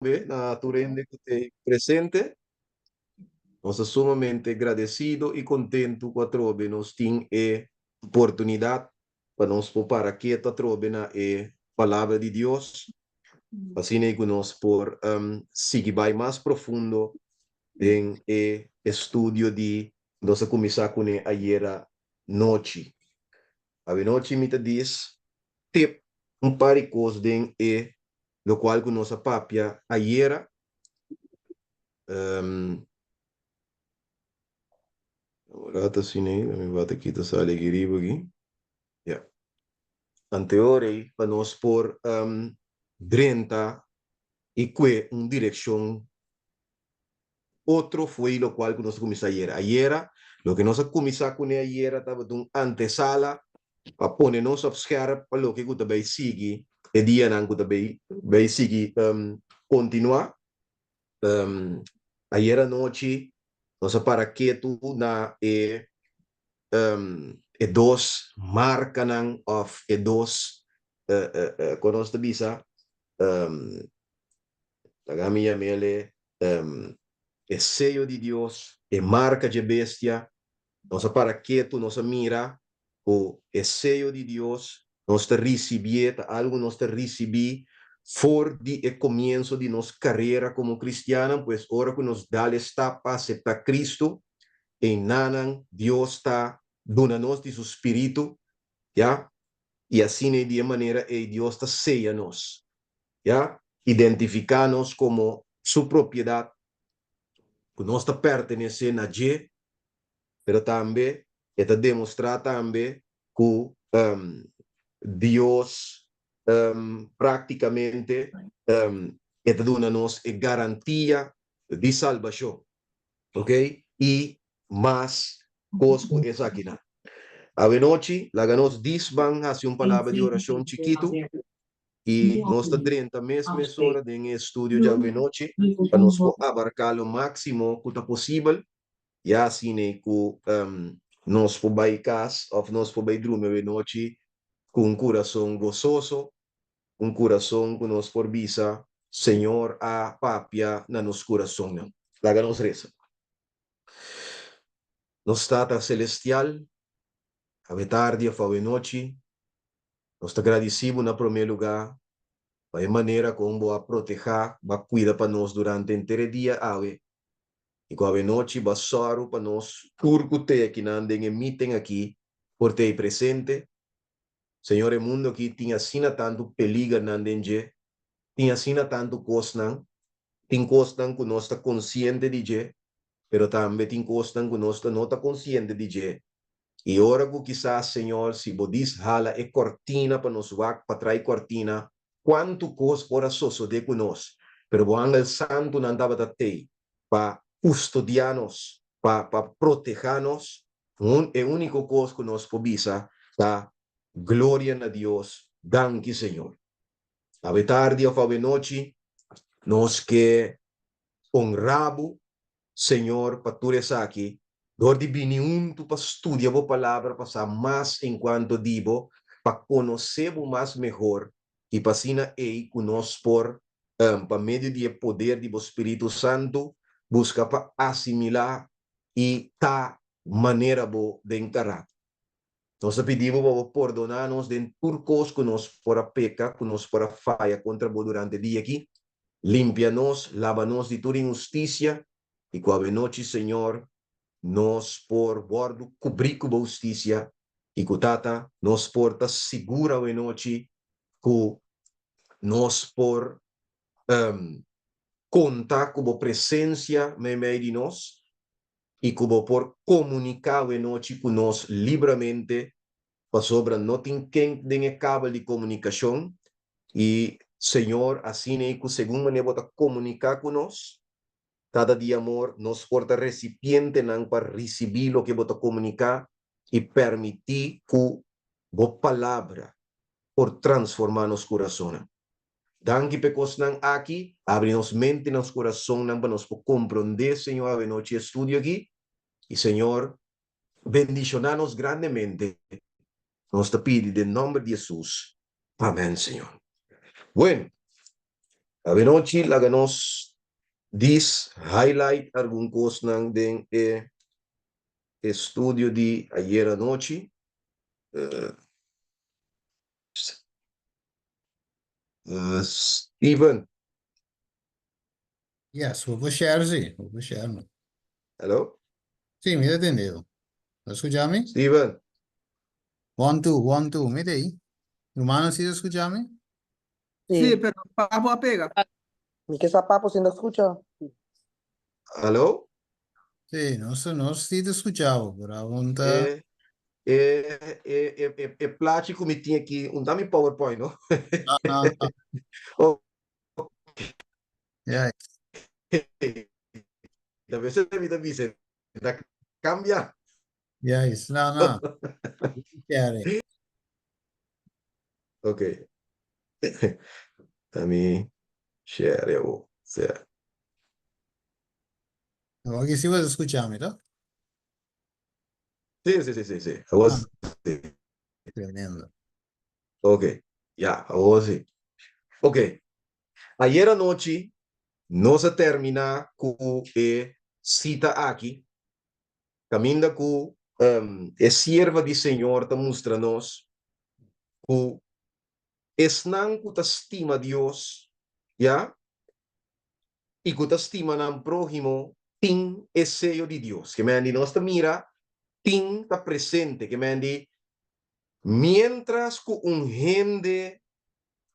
Na tur hende ku ta presente. Nos ta sumamente gradesido i kontentu ku atrobe nos tin e oportunidat pa nos por para ketu atrobe na e Palabra di Dios, asina ku nos por sigui bai mas profundo den e estudio di nos a kuminsá kuné ayera nochi. Awenochi mi ta dis tip un par di kos den e lokual ku nos a papia ayera. Un rato asina ei, mi bata kita sali aki riba aki. Ya. Anteor ei pa nos por drenta i kue un direkshon otro fo'i lokual ku nos a kuminsá ayera. Ayera, loke nos a kuminsá kuné ayera tabata un antesala pa pone nos op scherp pa loke ku ta bai sigui e dianan ku ta bai bai sigui kontinuá. Ayera anochi nos a para ketu na e e dos markanan òf e dos kon nos ta bisa Laga mi yam'el e seyo di Dios, e marka dje bestia. Nos a para ketu, nos a mira ku e seyo di Dios nos ta risibié, ta algu nos ta risibí for di e komienso di nos karera komo kristiannan. Pues ora ku nos dal e stap pa aseptá Kristu, einanan Dios ta duna nos di su spiritu, ya, i asina di e manera ei Dios ta seya nos. Ya identifiká nos komo Su propiedat, ku nos ta pertenesé na dje, pero tambe e ta demostrá tambe ku Dios práktikamente e ta duna nos e garantia di salbashon. Ok, i mas kos ku esakinan. Awenochi laga nos disban hasi un palabra di orashon chikitu I nos ta drenta mes mesora den e estudio djawe-nochi pa nos por abarká lo máksimo ku ta posibel, ya asina ku nos por bai kas òf nos por bai drumi awe-nochi ku un kurason gososo, un kurason ku nos por bisa, Señor a papia na nos kurasonnan. Laga nos resa. Nos Tata Selestial, awe tardi òf awe-nochi, Nos ta gradisí bo na promé lugá pa e manera kon bo a protehá, bo a kuida pa nos durante henter e dia awe i ku awenochi bo a sòru pa nos tur ku t'e akinan den e miten akí por t'ei presente. Señor, e mundu akí tin asina tantu peligernan den dje, tin asina tantu kosnan, tin kosnan ku nos ta konsiente di dje, pero tambe tin kosnan ku nos ta no ta konsiente di dje. I ora ku kisas, Señor, si Bo dis hala e kortina pa nos wak pa trai kortina, kuantu kos por a sosodé ku nos, pero Bo angel santunan tabata tei pa kustodiá nos, pa pa protehá nos. Un e úniko kos ku nos por bisa ta, Gloria na Dios, danki Señor. Awe tardi òf awe nochi nos ke honrá Bo Señor, pa tur esaki, dor di bini huntu pa studia Bo Palabra, pa sa mas en cuanto di Bo, pa conoce Bo mas mehor, i pa asina ei cu nos por, pa medio di e poder di Bo Spiritu Santu, busca pa asimila i ta manera Bo den karakter. Nos ta pidi Bo pa Bo pordona nos den tur cos cu nos por a peca, cu nos por a faya contra Bo durante e dia aki. Limpia nos, laba nos di tur inhusticia, i cu awenochi, Señor, nos por wordu cubri cu Bo husticia, i cu, Tata, nos por ta sigur awenochi cu nos por conta cu Bo presencia meimei di nos, i ku bo por komuniká awenochi ku nos libramente, pasobra no tin ken den e kabel di komunikashon, i Señor, asina ei ku segun manera bo ta komuniká ku nos, Tata di amor, nos por ta resipientenan pa risibí loke bo ta komuniká i permití ku bo Palabra por transformá nos kurasonnan. Danki p'e kosnan aki. Abri nos mente i nos kurasonnan pa nos por komprondé, Señor, awenochi e studio aki. I, Señor, bendishoná nos grandemente. Nos ta pidi den nòmber di Hesus. Amèn, Señor. Bueno. Awenochi laga nos dis highlight algun kosnan den e estudio di ayera nochi. Steven. Yes, bo por share si, bo por share no. Hello? Si, mi ta tende bo. Bo skucha mi? Steven. One, two, one, two, mi ta ei. Rumannan si ta skucha mi? Sí, pero Papo a pega. Mi ke sa Papo si no skucha. Hallo? Sí, nos, nos sí ta skucha bo, pero abon ta... E, e, e, e, e, e plachi ku mi tin aki, un ta mi PowerPoint, no? No, no, no. Oh. Ja. Ta veces mi ta bisa, ta cambia. Juist, no, no. Share. Ok. Let me share awo. Sea. Awor si bo ta skucha mi, to? Sí, sí, sí, sí, sí. Awor sí. Tremendo. Ok, ya, awor sí. Ok, ayer anochi nos a terminá ku e sita aki, kaminda ku e sierva di Señor ta mustra nos ku esnan ku ta stima Dios, ya, i ku ta stima nan próhimo tin e seyo di Dios. Ke men di nos ta mira tin ta presente, ke men di Miéntras ku un hende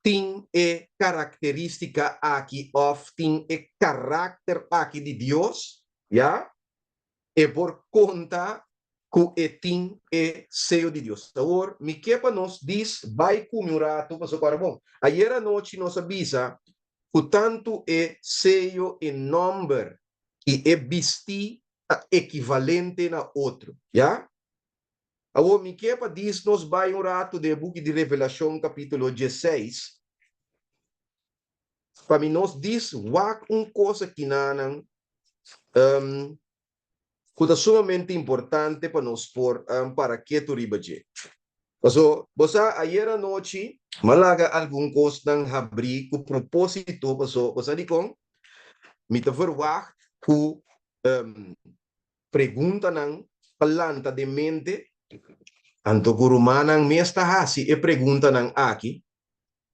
tin e karakterístika aki òf tin e karakter aki di Dios, ya, e por konta ku e tin e seyo di Dios. Awor, mi ke pa nos dis bai ku mi un ratu, pasobra ku ora bon, ayer anochi nos a bisa ku tantu e seyo, e nòmber i e bistí ta ekivalente na otro, ya. Awor mi ke pa dis nos bai un ratu den e buki di Revelashon kapítulo diesseis, pa mi nos dis wak un kos akinanan ku ta sumamente importante pa nos por para ketu riba dje. Paso, bo sa, ayer anochi m'a laga algun kosnan habrí ku propósito, paso, bo sa dikon? Mi ta verwagt ku Preguntanan pa lanta den mente. Anto ku rumannan mes ta hasi e preguntanan aki,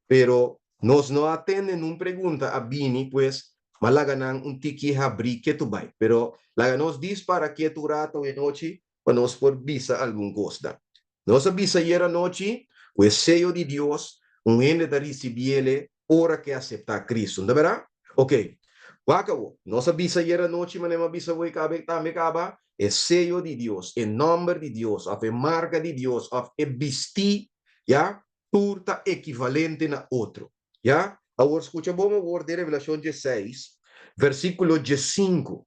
pero nos no a tende nun pregunta a bini, pues m'a laga nan un tiki habrí ketu bai. Pero laga nos dis para ketu un rato anochi pa nos por bisa algun kosnan. Nos a bisa ayer anochi ku e seyo di Dios un hende ta risibiele ora ku e aseptá Kristu. No ta bèrdat? Oke. Wak awor. Nos a bisa ayer anochi, manera mi a bisa awor kabe tambe kaba, e seyo di Dios, e nòmber di Dios òf e marka di Dios òf e bistí, ya, tur ta ekivalente na otro. Ya. Awor skucha bon awor den Revelashon diesseis, versíkulo diesinku.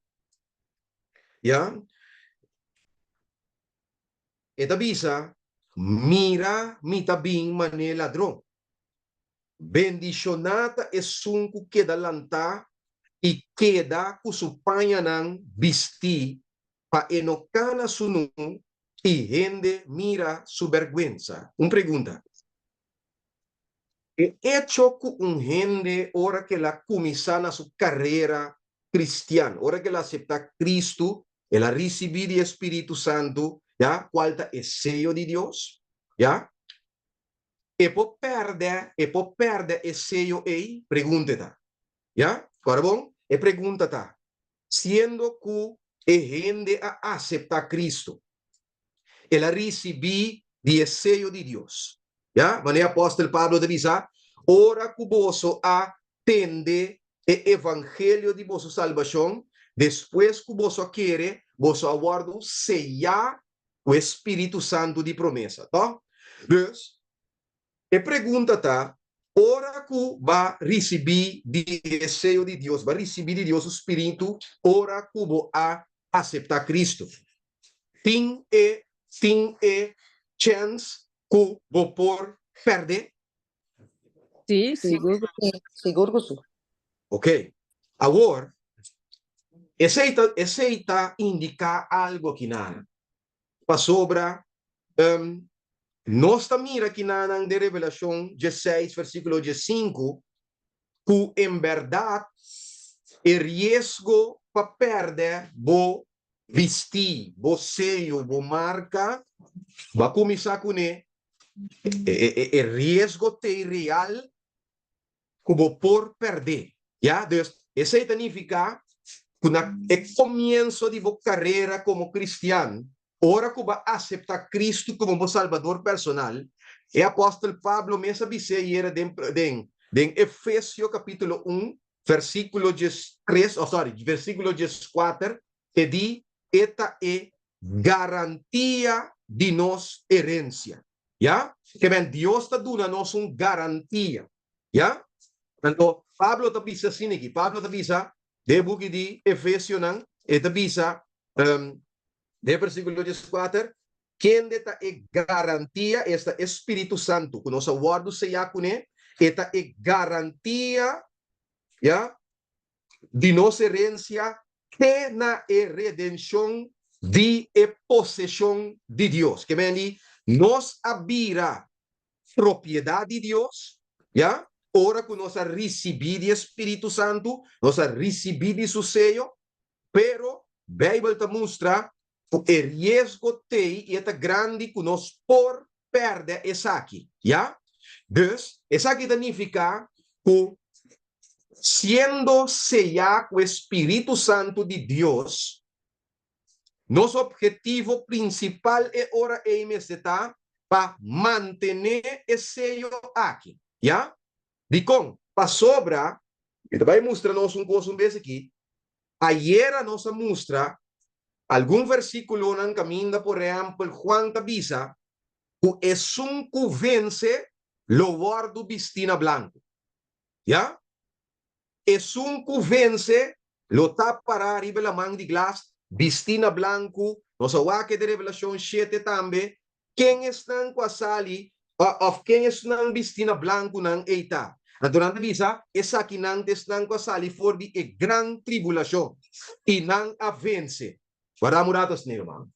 Ya. E ta bisa, Mira, mi ta bin manera ladron. Bendishoná ta esun ku keda lantá i keda ku su pañanan bistí pa e no kana sunú i hende mira su bèrgwensa. Un pregunta. E echo ku un hende ora ku el a kuminsá na su karera kristian, ora ku el a aseptá Kristu, el a risibí di e Spiritu Santu, ya, kual ta e seyo di Dios, ya, e por pèrdè, e por pèrdè e seyo ei? Pregunta ta, ya. Kòrda bon, e pregunta ta, siendo ku e hende a aseptá Kristu, el a risibí di e seyo di Dios. Ya, manera apòstel Pablo ta bisa, Ora ku boso a tende e evangelio di boso salbashon, despues ku boso a kere, boso a wòrdu seyá ku e spiritu santu di promesa. Tò? Dus, E pregunta ta, Ora ku ba risibí di e seyo di Dios, ba risibí di Dios su spiritu ora ku bo a aseptá Kristu, tin e tin e chèns ku bo por pèrd'é? Sí, sigur ku sí. Sigur ku sí. Oké. Awor, esei ta esei ta indiká algu akinan. Pasobra nos ta mira kinanan den Revelashon diesseis versíkulo diesinku. ku en bèrdat e riesgo pa pèrdè bo bistí, bo seyo, bo marka, bo a kuminsá kuné, e riesgo t'ei real ku bo por pèrdè. Ya, dus esei ta nifiká ku na e komienso di bo karera komo kristian, ora ku bo a aseptá Kristu komo bo Salbador personal, e apòstel Pablo mes a bis'é ayera den den den Efesio kapítulo un, versíkulo diestres, oh sòri, versíkulo dieskuater, e di, E ta e garantia di nos herensia. Ya? Ke men Dios ta duna nos un garantia. Ya? Anto, Pablo ta bisa asina aki. Pablo ta bisa den e buki di Efesionan, e ta bisa den e versíkulo dieskuater, Kende ta e garantia, esta e Spiritu Santu, ku nos a wòrdu seyá kuné, e ta e garantia, ya, di nos herensia te na e redenshon di e poseshon di Dios. Ke men di, nos a bira propiedat di Dios, ya, ora ku nos a risibí di e Spiritu Santu, nos a risibí di su seyo, pero Beibel ta mustra ku e riesgo t'ei i e ta grandi ku nos por pèrdè esaki, ya. Dus, esaki ta nifiká ku Siendo seyá ku e spiritu santu di Dios, nos obhetivo prinsipal e ora ei mester ta pa mantené e seyo aki. Ya? Dikon? Pasobra, mi ta bai mustra nos un kos un bes aki, ayera nos a mustra algun versíkulonan kaminda, por ehèmpel, Juan ta bisa ku esun ku vense lo wòrdu bistí na blanku. Ya. Esun ku vense lo ta pará riba e laman di glas, bistí na blanku. Nos a wak e den Revelashon shete tambe. Ken esnan ku a sali, òf ken esnan bistí na blankunan ei ta? Anto nan ta bisa, Esakinan ta esnan ku a sali for di e gran tribulashon, i nan a vense. Warda un rato asina, ruman.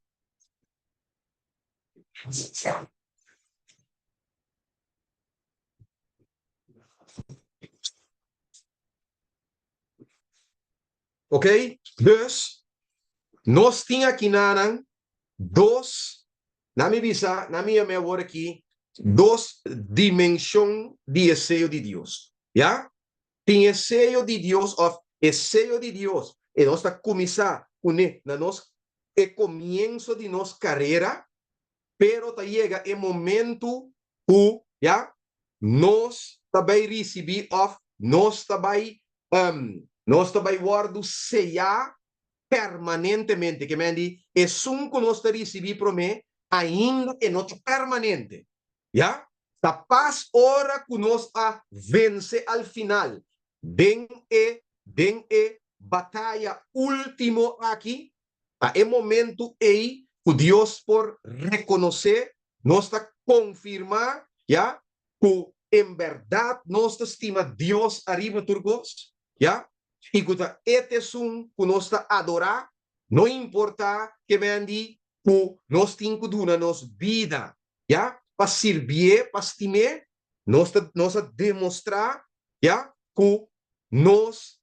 Ok, dus nos tin akinanan dos, na mi bisa, na mi yam'é awor aki, dos dimenshon di e seyo di Dios. Ya? Tin e seyo di Dios òf e seyo di Dios e nos ta kuminsá kuné na nos e komienso di nos karera, Pero ta yega e momento ku, ya, nos ta bai risibí òf nos ta bai, nos ta bai wòrdu seyá permanentemente. Ke men di, esun ku nos ta risibí promé ainda e no ta permanente. Ya, ta pas ora ku nos a vense al final den e, den e bataya último aki, Ta e momentu ei ku Dios por rekonosé, nos ta konfirmá, ya, ku en bèrdat nos ta stima Dios ariba tur kos, ya, i ku ta E ta esun ku nos ta adorá, no importá ke mendi ku nos tin ku duna nos bida, ya, pa sirbié, pa stim'é, nos ta nos a demostrá, ya, ku nos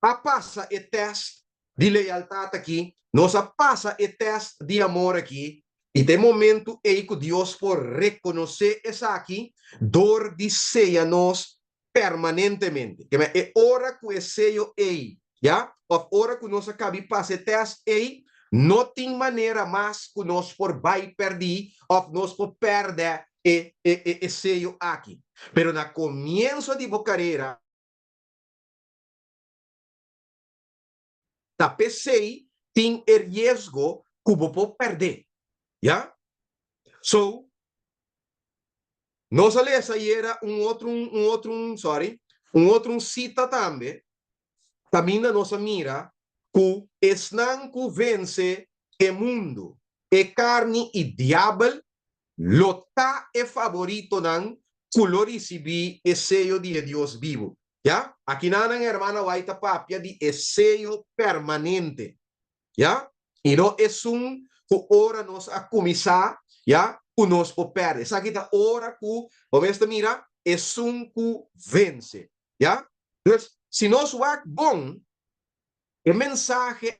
a pasa e tèst di lealtat aki, nos a pasa e tèst di amor aki, i ta e momentu ei ku Dios por rekonosé esaki dor di seya nos permanentemente. Ke men, e ora ku e seyo ei, ya, òf ora ku nos a kabi pasa e tèst ei, no tin manera mas ku nos por bai pèrdí òf nos por pèrdè e e e seyo aki. Pero na komienso di bo karera, Ta p'esei tin e riesgo ku bo por pèrdè. Ya? So, nos a lesa ayera un otro un otro un sorry, un otro un sita tambe kaminda nos a mira ku esnan ku vense e mundu, e karni i diabel lo ta e faboritonan ku lo risibí e seyo di e Dios bibu. Ya? Akinanan hermana White ta papia di e seyo permanente. Ya? I no esun ku ora nos a kuminsá, ya, ku nos por pèrdè. Esaki ta ora ku bo mes ta mira esun ku vense. Ya? Dus, si nos wak bon, e mensahe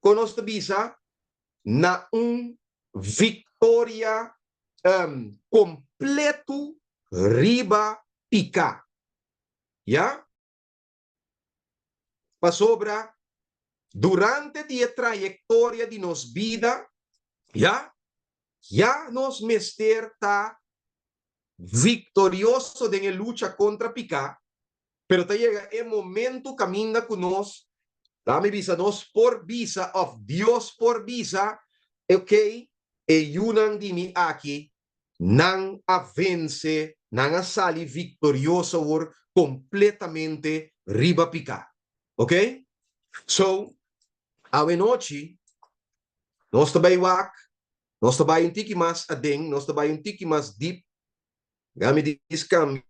Kon nos ta bisa na un viktoria kompletu riba piká? Ya. Pasobra durante di e trayektoria di nos bida, ya, ya nos mester ta viktorioso den e lucha kontra piká. Pero ta yega e momento caminda cu nos, laat mi bisa, nos por bisa of Dios por bisa, ok, e yunan di mi aki, nan a vence, nan a sali victorioso awor completamente riba pica. Ok? So, awenochi nos ta bay wak, nos ta bay un tiki mas aden, nos ta bay un tiki mas diep, gami dis cambia.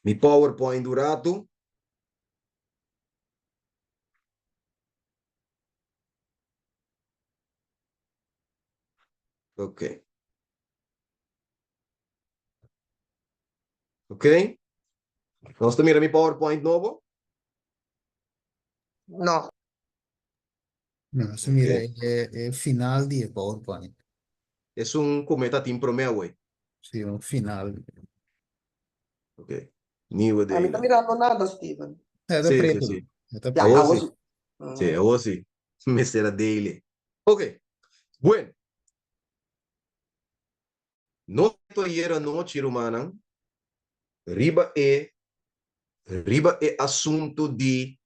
Mi PowerPoint un ratu. Ok. Ok. Nos ta mira mi PowerPoint nobo? No. No, nos ta mira e, e final di e PowerPoint. Esun ku mi ta tin promé awor. Sí, un final. Ok. Nieuwe A mi ta delen. mirando nada, Steven. E ta Sí, sí, preto. sí. E ta Ya, Awor awor sí. sí. Sí, awor sí. Mester a dele. Ok. Bueno. Nos ta ayer anochi, rumannan, riba e riba e asuntu di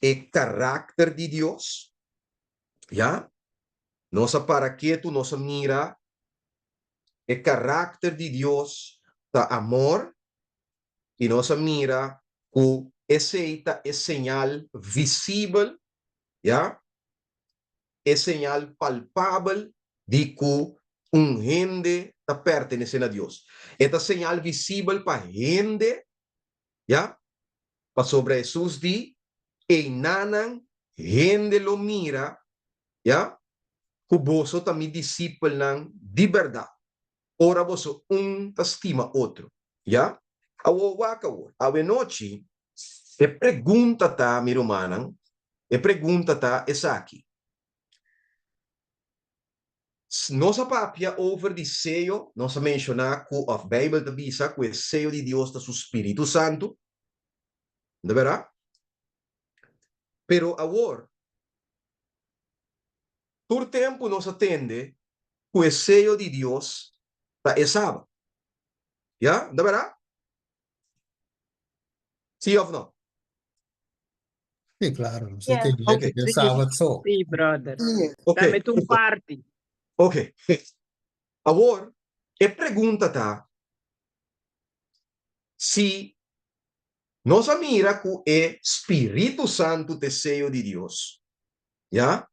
e karakter di Dios, ya. Nos a para ketu, nos a mira e karakter di Dios ta amor, i nos a mira ku esei ta e señal visibel, ya, e señal palpabel di ku un hende ta pertenesé na Dios. E ta señal visibel pa hende, ya, pasobra Hesus di, Einanan hende lo mira, ya, ku boso ta mi disipelnan di bèrdat, ora boso un ta stima otro. Ya. Awor wak awor, awenochi, e pregunta ta, mi rumannan, e pregunta ta esaki, Nos a papia over di seyo, nos a menshoná ku, òf Beibel ta bisa ku e seyo di Dios ta su spiritu santu, no ta bèrdat? Pero awor, tur tempu nos a tende ku e seyo di Dios ta e Sabat. Ya, no ta bèrdat? Sí òf no? Sí, claro. Nos Yeah. tende Ok. ku e Sabat so. Sí, brother. Sí. Ok. Dame tu parti. Ok. Awor, e pregunta ta, si nos a mira ku e Spiritu Santu ta e seyo di Dios, ya?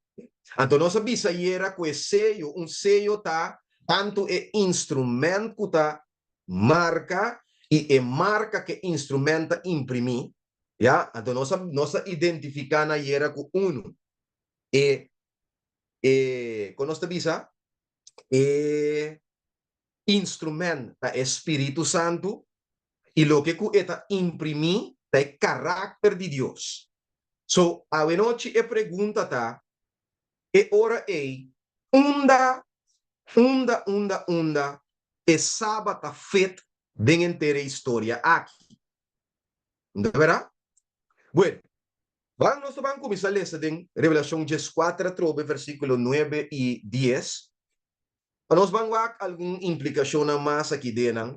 Anto nos a bisa ayera ku e seyo, un seyo ta tantu e instrument ku ta marka i e marka ku e instrument ta imprimí, ya? Anto nos a nos a identifiká na ayera ku unu, e e kon nos ta bisa? E instrument ta e Spiritu Santu i loke ku e ta imprimí ta e karakter di Dios. So, awenochi e pregunta ta, e ora ei, unda, unda, unda, unda e Sabat ta fit den henter e historia aki? Unda bera? Bueno, ban nos ta ban kuminsá lesa den Revelashon dieskuater atrobe versíkulo nuebe i dies, pa nos ban wak algun implikashonnan mas aki den nan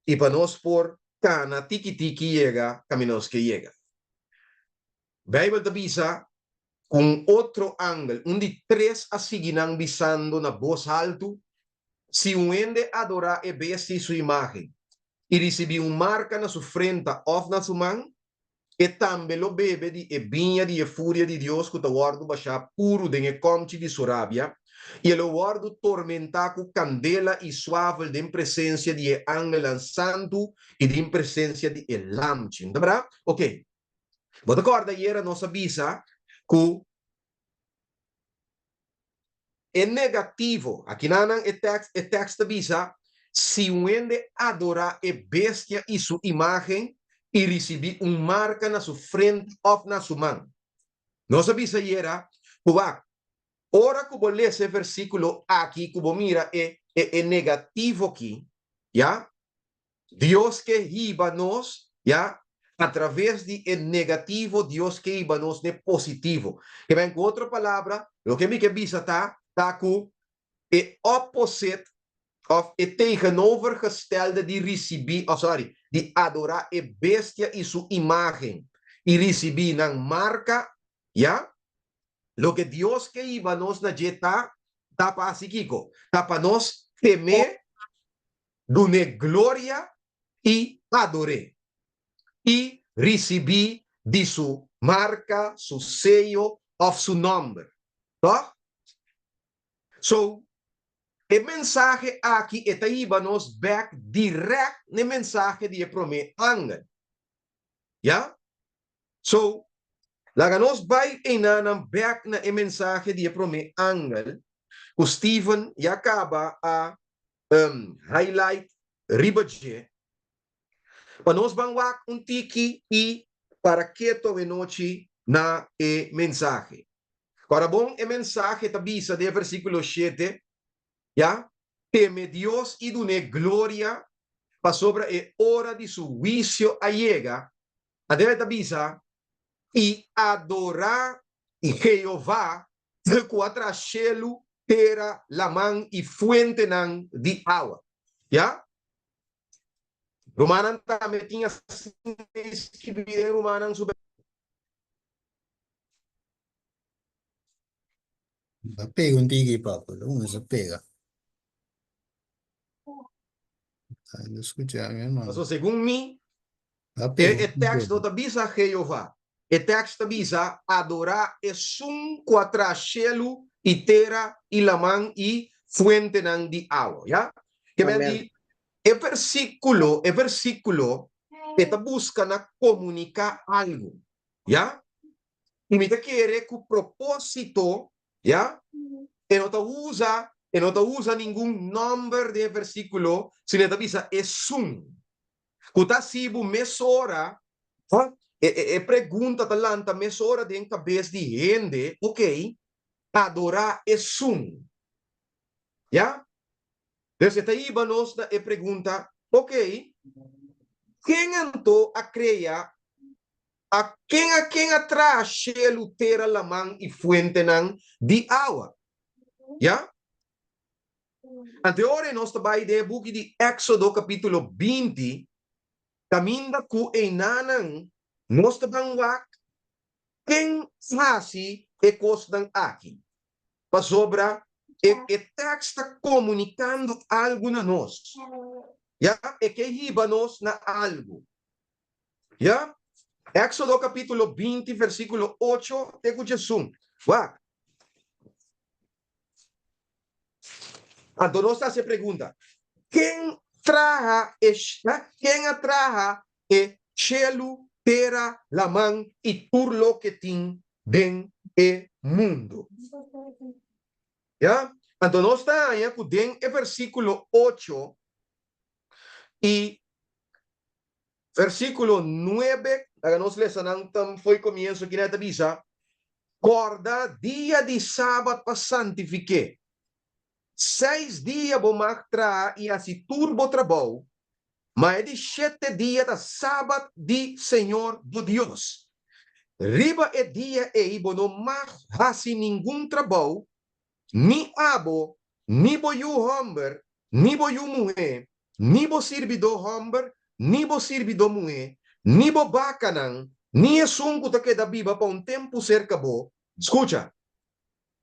i pa nos por kana tiki tiki yega kaminda nos ke yega. Beibel ta bisa ku un otro angel, un di tres a sigui nan bisando na bos haltu, Si un hende adorá e bestia i su imágen i risibí un marka na su frenta òf na su man, e tambe lo bebe di e biña di e furia di Dios ku ta wòrdu bashá puru den e kòmchi di su rabia, i e lo wòrdu tormentá ku kandela i suavel den presensia di e angelnan santu i den presensia di e Lamchi. No ta bèrdat? Oke. Bo ta kòrda ayera nos a bisa ku. E negativo, akinanan e tekst e tekst ta bisa, Si un hende adorá e bestia i su imágen i risibí un marka na su frente òf na su man. Nos a bisa ayera ku wak, ora ku bo lesa e versíkulo aki ku bo mira e e e negativo aki, ya, Dios ke hiba nos, ya, a traves di e negativo Dios ke hiba nos n'e positivo. Ke men ku otro palabra, loke mi ke bisa ta, ta ku e opposite of e tegenovergestelde di risibi, of sorry, di adora e bestia i su imagen i risibi nan marka, ya, loke Dios ke hiba nos na dje ta, ta pa hasi kiko? Ta pa nos tem'é Dun'é gloria i ador'é, i risibí di su marka, su seyo òf su nòmber. Tòg? So, e mensahe aki e ta hiba nos bèk dirèkt n'e mensahe di e promé angel. Ya? So, laga nos bai einanan bèk na e mensahe di e promé angel ku Steven ya kaba a highlight riba dje. Pa nos ban wak un tiki i para keto awenochi na e mensahe. Ora bon e mensahe ta bisa den e versíkulo shete, ya, Teme Dios i dun'é gloria, pasobra e ora di su huisio a yega, Adela ta bisa, I adorá Jehová ku a traha shelu, tera, laman i fuentenan di awa. Ya? Rumannan tambe tin asina skibí den Rumannan su. Ta pega un tiki papu, lo cuminsa pega. Ay, no escucha mi hermano. Paso segun mi, Ta e, pega e un tekst no tiki. ta bisa Jehová. E tekst ta bisa adorá esun ku a traha shelu i tera i laman i fuentenan di awa. Ya? Ke men Amen. di e versíkulo, e versíkulo e ta buska na komuniká algu. Ya? I mi ta kere ku propósito, ya, e no ta usa, e no ta usa ningun nòmber den e versíkulo, sino e ta bisa esun ku ta hasi bo mesora, ha, e, e, e pregunta ta lanta mesora den kabes di hende, ok, adorá esun, ya. Dus e ta hiba nos na e pregunta, ok, ken anto a krea A ken a ken a traha shelu, tera, laman i fuentenan di awa? Ya? Anto e ora ei nos ta bai den e buki di Éksodo kapítulo 20, kaminda ku einanan nos ta ban wak ken hasi e kosnan aki. Pasobra e e tèks ta komunikando algu na nos. Ya? E ke hiba nos na algu. Ya? Éxodo capítulo 20, versículo 8 te ku 11. Wak. Anto nos ta hasi e pregunta, Ken traha e, ken a traha e shelu, tera, laman i tur loke tin den e mundu? Ya? Anto nos ta haña ku den e versíkulo 8 i Versíkulo nuebe, laga nos lesa nan tan fo'i komienso kina e ta bisa, Kòrda dia di sabat pa santifik'é. Seis dia bo mag traha i hasi tur bo trabou, ma e di shete dia ta sabat di señor bo Dios. Riba e dia ei bo no mag hasi ningun trabou, ni abo, ni bo yu hòmber, ni bo yu muhé, ni bo sirbidó hòmber, ni bo sirbidó muhé, ni bo bakanan, ni esun ku ta keda biba pa un tempu serka bo, skucha,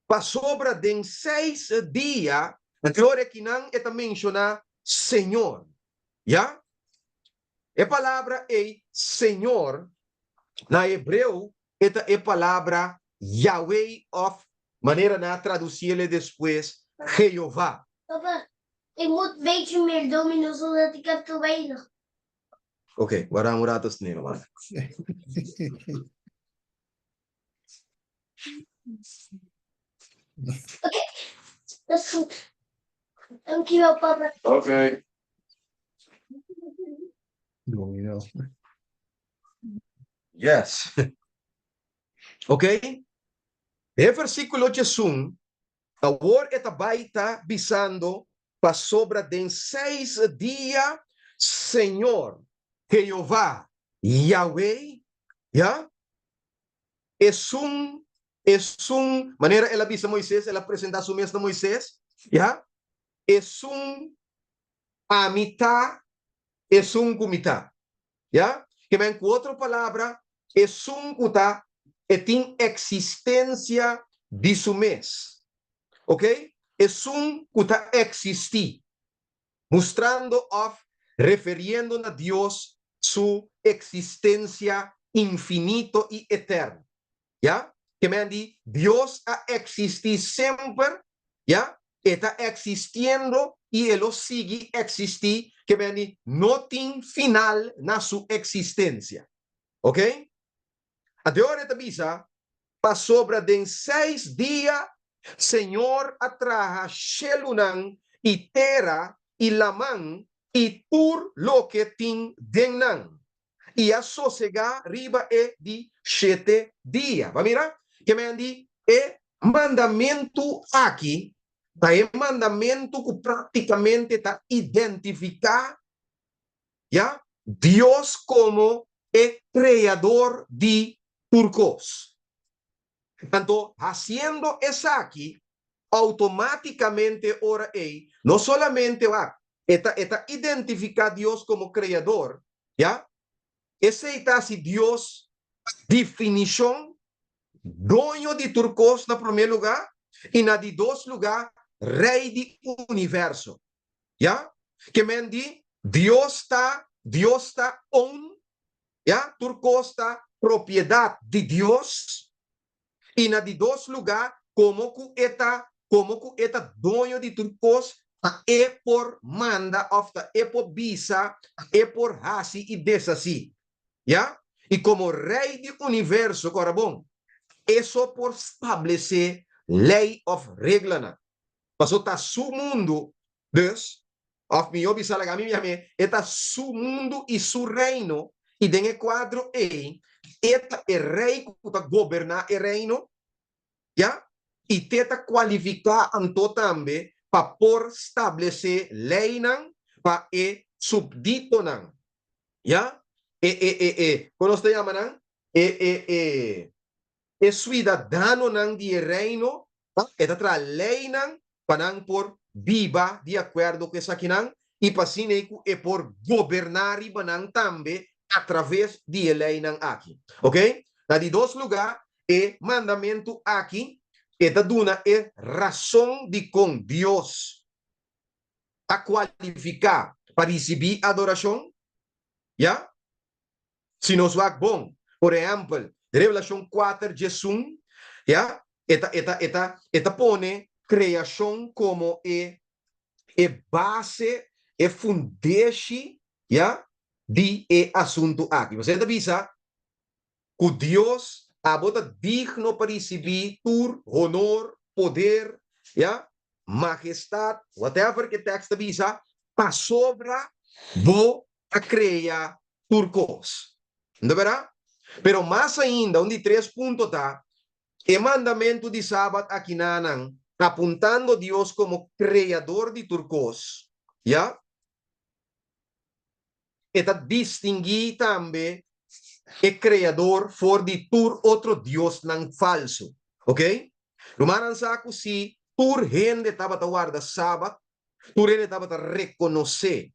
pasobra den seis dia, gloria kinan e ta menshoná Señor, ya? E palabra ei, Señor, na hebreo e ta e palabra Yahweh òf, manera nan a tradusiel e despues, Jehová. Papa, ik moet beetje meer domino's omdat ik heb te weinig. Oké, warda un rato snel, man. Oké. Dat is goed. Dankjewel, papa. Oké. Dominó. Yes. Ok? E versíkulo 11, awor e ta bai ta bisando, pasobra den seis dia Señor Jehová Yahweh, ya, esun, esun, manera el a bisa Moisés, el a presentá su mes na Moisés, ya, esun ami ta, esun ku mi ta. Ya? Ke men ku otro palabra, esun ku ta e tin eksistensia di su mes. Ok? Esun ku ta eksistí. Mustrando òf referiendo na Dios su eksistensia infinito i eterno. Ya? Ke men di, Dios a eksistí semper, ya? E ta eksistiendo i e lo sigui eksistí, ke men di, no tin final na su eksistensia. Ok? Anto e ora e ta bisa, Pasobra den seis dia Señor a traha shelunan i tera i laman i tur loke tin den nan, i a sosegá riba e di shete dia. Bo a mira? Ke men di e mandamentu aki ta e mandamentu ku práktikamente ta identifiká, ya, Dios komo e Kreador di tur kos. Anto, hasiendo esaki, outomátikamente ora ei, no solamente wak, e ta e ta identifiká Dios komo Kreador, ya, esei ta hasi Dios definishon doño di tur kos na promé lugá i na di dos lugá Rei di universo. Ya, ke men di Dios ta Dios ta own, ya, tur kos ta propiedat di Dios i na di dos lugá komo ku e ta komo ku e ta doño di tur kos ta e por manda òf ta e por bisa, ta e por hasi i deshasí. Ya, i komo Rei di universo, kòrda bon, e so por stablesé lei òf reglanan. Paso ta su mundu, dus, òf mihó bisa laga mi yam'é, e ta su mundu i su reino, i den e kuadro ei, e ta e rei ku ta goberná e reino, ya, i t'e ta kualifiká anto tambe pa por stablesé leinan pa e supditonan, ya, e, e, e, e, kon nos ta yama nan? E, e, e. E suidadanonan di e Reino e ta traha leinan pa nan por biba di akuerdo ku esakinan i pa asina ei ku e por goberná riba nan tambe atraves di e leinan aki. Oke? Na di dos lugá, e mandamentu aki e ta duna e rason dikon Dios a kualifiká pa risibí adorashon. Ya? Si nos wak bon, por ehèmpel, Revelashon kuater djesun, ya, e ta, e ta, e ta, e ta pone kreashon komo e, e base, e fundeshi, ya, di e asuntu aki. Pasobra e ta bisa ku Dios, abo ta digno pa risibí tur honor, poder, ya, majestat, whatever ku e tèks ta bisa, pasobra bo a krea tur kos. No ta bèrdat? Pero mas ainda, un di tres punto ta, e mandamentu di Sabat akinanan, apuntando Dios komo Kreador di tur kos, ya, e ta distinguí tambe e Kreador for di tur otro diosnan falsu. Oke? Rumannan sa ku si tur hende tabata warda Sabat, Tur hende tabata rekonosé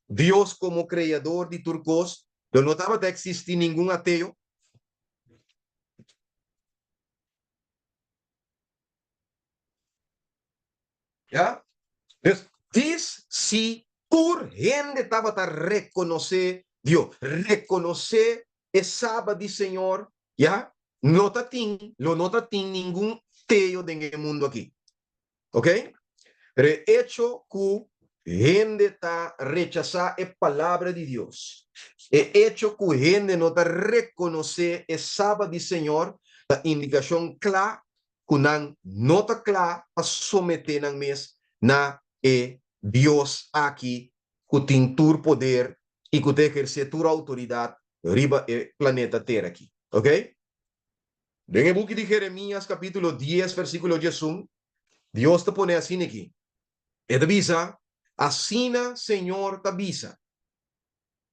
Dios komo Kreador di tur kos, lo no tabata eksistí ningun ateo. Ya? Dus, dis si tur hende tabata rekonosé Dios, rekonosé e Sabat di Señor, ya, no ta tin, lo no ta tin ningun ateo den e mundu akí. Ok? Pero e echo ku hende ta rechasá e Palabra di Dios, e echo ku hende no ta rekonosé e Sabat di Señor, ta indikashon kla ku nan no ta kla pa someté nan mes na e Dios aki ku tin tur poder i ku ta ehersé tur outoridat riba e planeta Tera aki. Oke? Den e buki di Jeremias kapítulo dies versíkulo diesun, Dios ta pone asina aki. E ta bisa, Asina Señor ta bisa,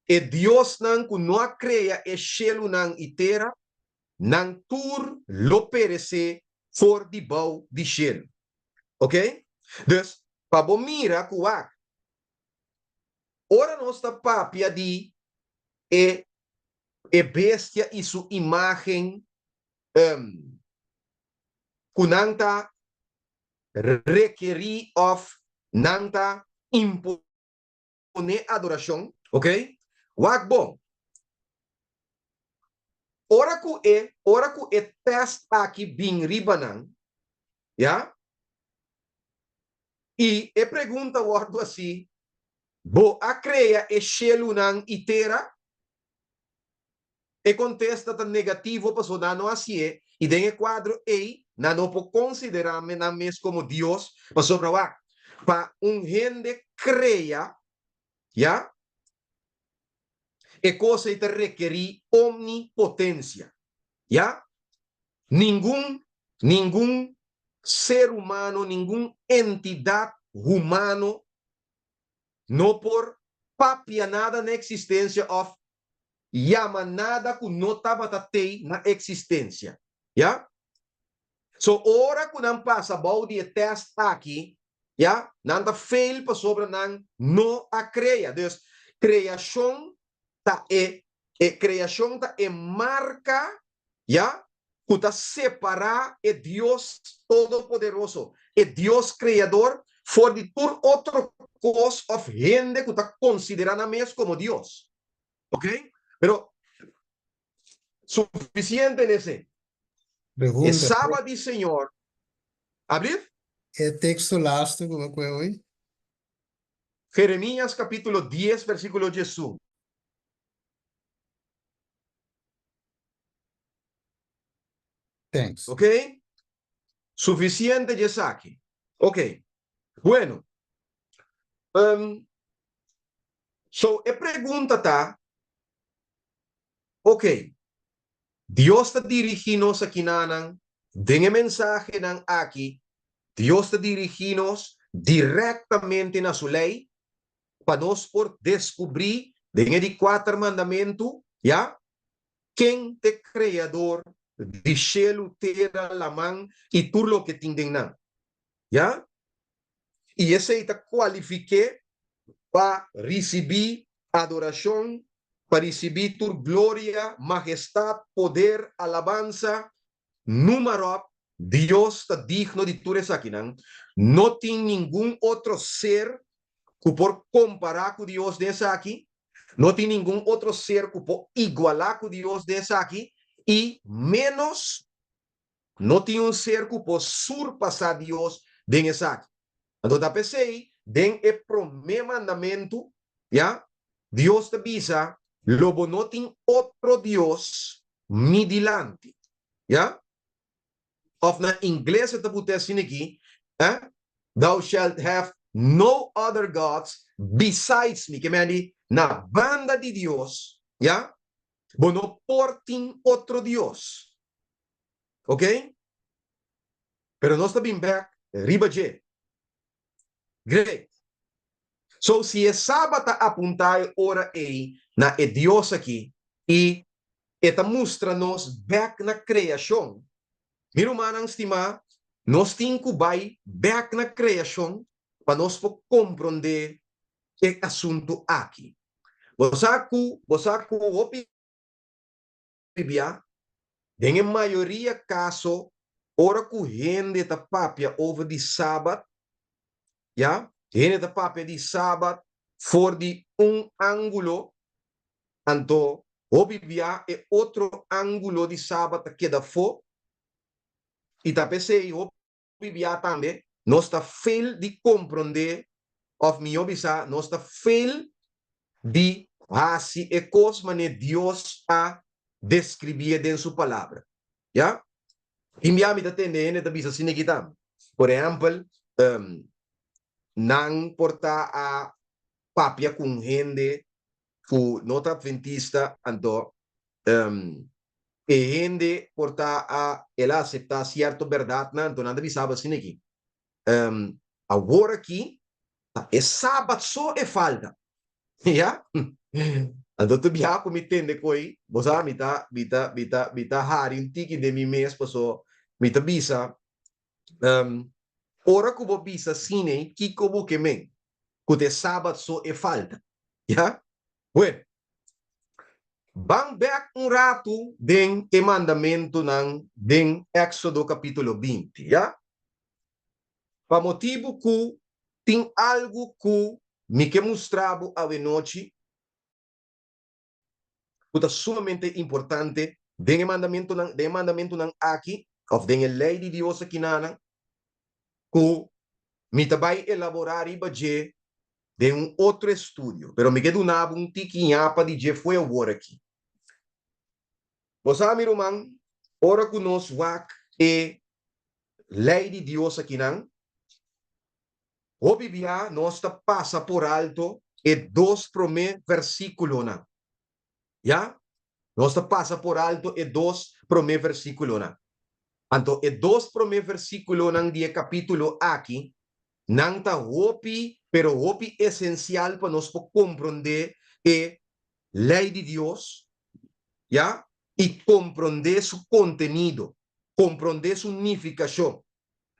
E diosnan ku no a krea e shelunan i tera, nan tur lo peresé for di bou di shelu. Oke? Dus, pa bo mira ku wak, ora nos ta papia di e e bestia i su imágen, ku nan ta rekerí òf nan ta imponé adorashon, ok? Wak bon. Ora ku e ora ku e tèst aki bin riba nan, ya, i e pregunta wòrdu hasi, Bo a krea e shelunan i tera? E kontesta ta negativo pasobra nan no hasié i den e kuadro ei nan no por konsiderá nan mes komo Dios pasobra wak, pa un hende krea, ya, e kos ei ta rekerí omnipotensia, ya. Ningun, ningun ser humano, ningun entidat humano no por papia nada na eksistensia òf yama nada ku no tabata tei na eksistensia. Ya? So ora ku nan pasa bou di e tèst aki, ya, nan ta fail pasobra nan no a krea. Dus kreashon ta e e kreashon ta e marka, ya, ku ta separá e Dios Todopoderoso, e Dios Kreador, for di tur otro kos òf hende ku ta konsiderá nan mes komo Dios. Ok? Pero sufisiente en esei. E Pregunta. Sabat di Señor, ablief? E teksto lastu ku bo a kohe hoy? Jeremías kapítulo dies versíkulo diesun. Thanks. Ok? Sufisiente di esaki. Ok. Bueno. Um, so e pregunta ta, ok, Dios ta dirigí nos akinanan den e mensahenan aki, Dios ta dirigí nos direktamente na su lei pa nos por deskubrí den e di kuater mandamentu, ya, Ken t'e Kreador di shelu, tera, laman i tur loke tin den nan? Ya? I esei ta kualifik'é pa risibí adorashon, pa risibí tur gloria, mahestat, poder, alabansa, numa ròp. Dios ta digno di tur esakinan. No tin ningun otro ser ku por kompará ku Dios den esaki. No tin ningun otro ser ku por igualá ku Dios den esaki, i ménos no tin un ser ku por surpasá Dios den esaki. Anto ta p'esei, den e promé mandamentu, ya, Dios ta bisa, Lo bo no tin otro dios mi dilanti. Ya? Òf na ingles e ta put'é asina aki, eh, Thou shalt have no other gods besides me. Ke men di, na banda di Dios, ya, bo no por tin otro dios. Ok? Pero nos ta bin bek riba dje. Great. So, si e Sabat ta apuntá e ora ei na e Dios aki i e ta mustra nos bek na kreashon, mi rumannan stimá, nos tin ku bai bek na kreashon pa nos por komprondé e asuntu aki. Bo sa ku bo sa ku hopi Biblia, den e mayoria kaso ora ku hende ta papia over di Sabat, ya, hende ta papia di Sabat for di un ángulo, anto hopi bia e otro ángulo di Sabat ta keda afó, i ta p'esei hopi bia tambe nos ta fail di komprondé òf mihó bisá nos ta fail di hasi e kos manera Dios a deskribié den su Palabra. Ya. Tin bia mi ta tende hende ta bisa asina aki tambe. Por ehèmpel, nan por ta a papia ku un hende ku no ta adventista, anto e hende por ta a el a aseptá sierto bèrdatnan, anto nan ta bisa bo asina aki, Awor aki ta e sabat so e falta. Ya? Anto tur biaha ku mi tende koe, bo sa, mi ta, mi ta, mi ta, mi ta hari un tiki den mi mes paso mi ta bisa, ora ku bo bisa asina, kiko bo ke men? Ku ta e sabat so e falta. Ya? Bueno, ban bek un ratu den e mandamentunan den Éksodo kapítulo 20, ya? Pa motibu ku tin algu ku mi ke mustra bo awenochi ku ta sumamente importante den e mandamentunan, den e mandamentunan aki, òf den e lei di Dios akinanan, ku mi ta bai elaborá riba dje den un otro estudio. Pero mi ke duna bo un tiki ñapa di dje fo'i awor aki. Bo sa, mi ruman, ora ku nos wak e lei di Dios akinan, hopi bia nos ta pasa por alto e dos promé versíkulonan. Ya? Nos ta pasa por alto e dos promé versíkulonan. Anto e dos promé versíkulonan di e kapítulo aki, nan ta hopi, pero hopi esensial pa nos por komprondé e lei di Dios, ya, i komprondé su kontenido, komprondé su nifikashon.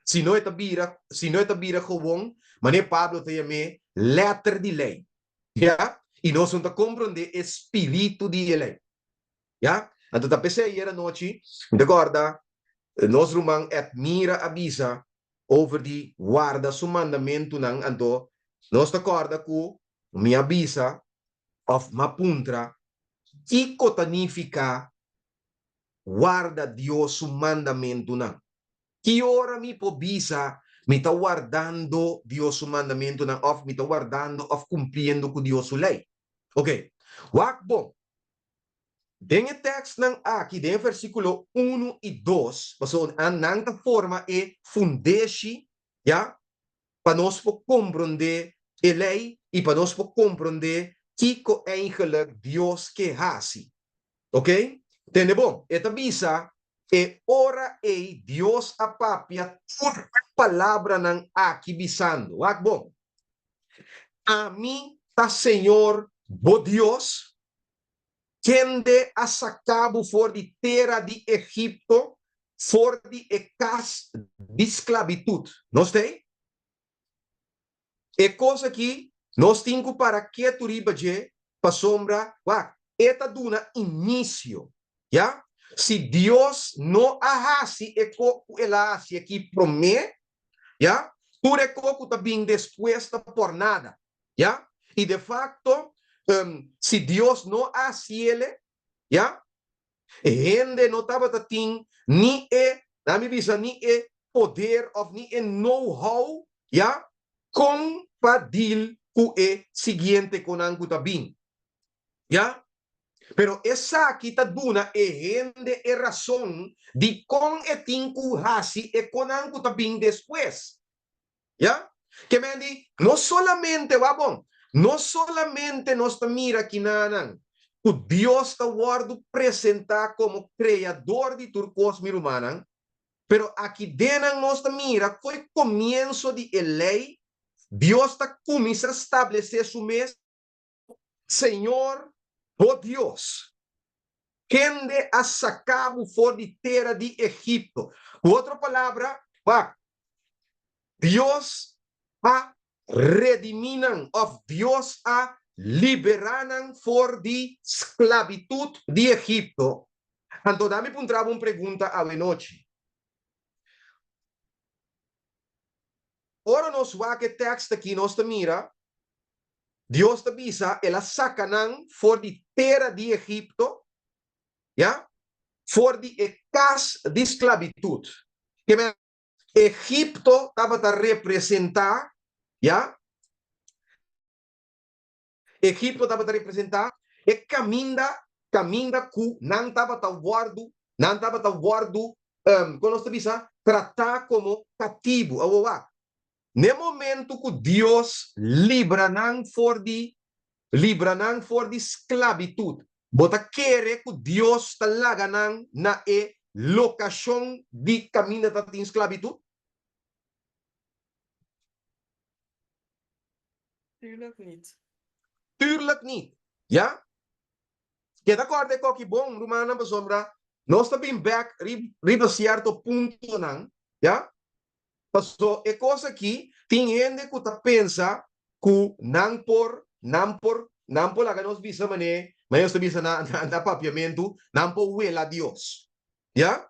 Si no e ta bira, si no e ta bira gewon, manera Pablo ta yam'é, lèter di lei, ya, i nos no ta komprondé e spiritu di e lei, ya. Anto ta p'esei ayer anochi, mi ta kòrda nos ruman Edmira a bisa over di warda su mandamentunan, anto nos ta kòrda ku mi a bisa òf m'a puntra, kiko ta nifiká warda Dios su mandamentunan? Ki ora mi por bisa mi ta wardando Dios su mandamentunan òf mi ta wardando òf kumpliendo ku Dios su lei? Oke, wak bon. Den e tèkstnan aki, den e versíkulo unu i dos, pasobra nan ta forma e fundeshi, ya, pa nos por komprondé e lei i pa nos por komprondé kiko eigenlik Dios ke hasi. Oke? Tende bon, e ta bisa, E ora ei Dios a papia tur e palabranan aki bisando, wak bon, Ami ta Señor bo Dios, kende a saka bo for di tera di Egipto, for di e kas di sklabitut. Nos ta ei? E kos aki nos tin ku para ketu riba dje, pasobra, wak, e ta duna inisio, ya. Si Dios no a hasi e ko ku el a hasi aki promé, ya, tur e ko ku ta bin despues ta por nada. Ya? I de facto, si Dios no a haciele, ya, e hende no tabata tin ni e, laat mi bisa, ni e poder of ni e know-how, ya, con pa deal cu e siguiente conan cu ta bin. Ya? Pero esaki ta duna e hende e rason di con e tin cu haci e conan cu ta bin despues. Ya? Ke men di, no solamente, wak bon, no solamente nos ta mira kinanan ku Dios ta wòrdu presentá komo Kreador di tur kos, mi rumannan, pero aki dennan nos ta mira ku e komienso di e lei, Dios ta kuminsá stablesé su mes Señor bo Dios, kende a saca bo for di tera di Egipto. Cu otro palabra, wak, Dios a redimi nan of Dios a libera nan for di sclavitud di Egipto. Anto dami puntra bo un pregunta awenochi. Ora nos wak e tekst aki nos ta mira Dios ta bisa el a saka nan for di tera di Egipto, ya, for di e kas di sklabitut. Ke men Egipto tabata representá, ya, Egipto tabata representá e kaminda, kaminda ku nan tabata wòrdu, nan tabata wòrdu. Kon nos ta bisa? Tratá komo katibu. Awor wak, n'e momentu ku Dios libra nan for di libra nan for di sklabitut, bo ta kere ku Dios ta laga nan na e lokashon di kaminda ta tin sklabitut? Tuurlijk niet. Tuurlijk niet. Ya? Keda kòrda e koki bon, rumannan, pasobra nos ta bin bèk riba sierto puntonan, ya? Paso e kos aki, tin hende ku ta pensa ku nan por, nan por, nan por laga nos bisa manera, manera nos ta bisa na, na, na papiamentu, nan por wela Dios, ya?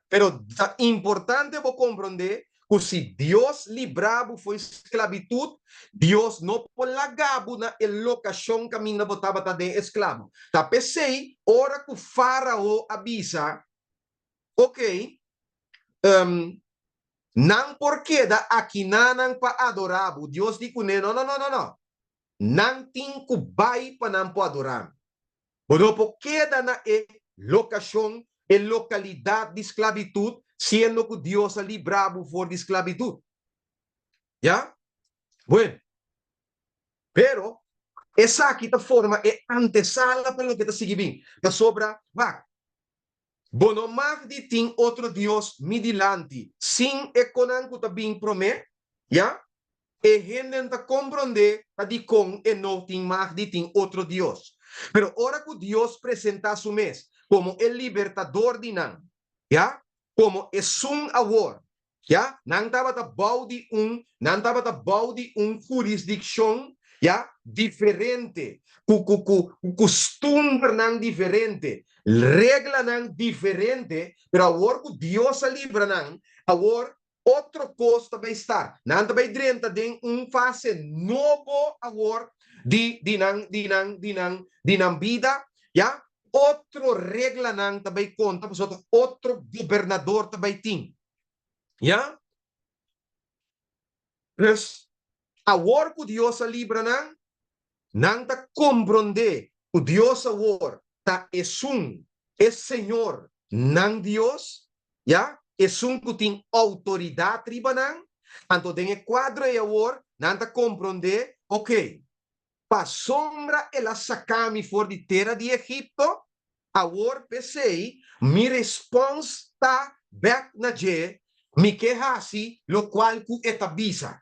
Pero ta importante bo komprondé ku si Dios libra bo for sklabitut, Dios no por laga bo na e lokashon kaminda bo tabata den esklabo. Ta p'esei ora ku Fárao a bisa, Oke, nan por keda akinanan pa adorá bo, Dios di kuné, No, no, no, no, no. Nan tin ku bai pa nan por adorá mi. Bo no por keda na e lokashon, e lokalidat di sklabitut, siendo ku Dios a libra bo for di sklabitut. Ya? Bueno. Pero, esaki ta forma e antesala pa loke ta sigui bin. Pasobra, wak, bo no mag di tin otro dios mi dilanti sin e konan ku ta bin promé. Ya? E henden ta komprondé ta dikon e no tin mag di tin otro dios. Pero ora ku Dios presentá su mes komo e Libertador di nan, ya, komo esun awor, ya, nan tabata bou di un, nan tabata bou di un hurisdikshon, ya, diferente, ku, ku, ku, ku kustumbernan diferente, reglanan diferente, pero awor ku Dios a libra nan, awor Otro kos ta bai sta. Nan ta bai drenta den un fase nobo awor di di nan di nan di nan di nan bida, ya. Otro reglanan ta bai konta pasobra ta otro gobernador ta bai tin, ya. Dus, awor ku Dios a libra nan, nan ta komprondé ku Dios awor ta esun, e Señor nan Dios, ya, esun ku tin outoridat riba nan. Anto den e kuadro ei awor nan ta komprondé, Oke, pasobra el a saka mi for di tera di Egipto, awor p'esei mi respòns ta bèk na dje, mi ke hasi lokual ku e ta bisa.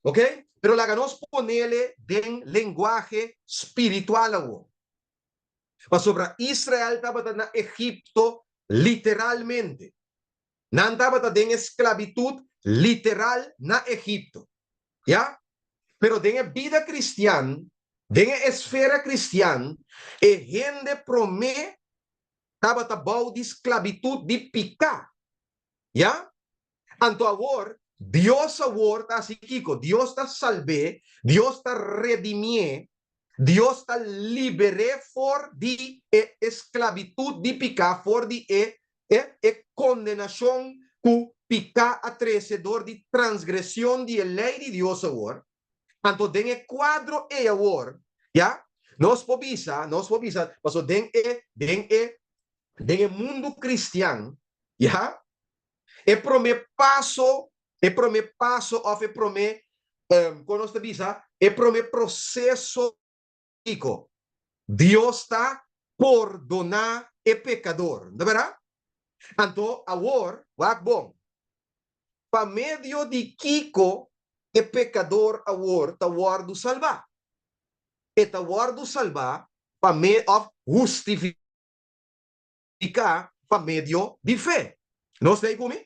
Oke? Pero laga nos ponele den lenguahe spiritual awor. Pasobra Israel tabata na Egipto literalmente. Nan tabata den esklabitut literal na Egipto. Ya? Pero den e bida kristian, den e esfera kristian, e hende promé tabata bou di sklabitut di piká. Ya? Anto awor, Dios awor ta hasi kiko? Dios ta salb'é, Dios ta redimié, Dios ta liber'é for di e esklabitut di piká, for di e e e kondenashon ku piká a trese dor di transgresion di e lei di Dios awor. Anto den e kuadro ei awor, ya, nos por bisa, nos por bisa, pasobra den e den e den e mundu kristian, ya, E promé paso, e promé paso òf e promé, kon nos ta bisa, e promé proseso kiko? Dios ta pordoná e pekador, no ta bèrdat? Anto awor, wak bon, pa medio di kiko e pekador awor ta wòrdu salbá? E ta wòrdu salbá pa me òf hustifiká. Piká pa medio di fe. Nos ta ei ku mi?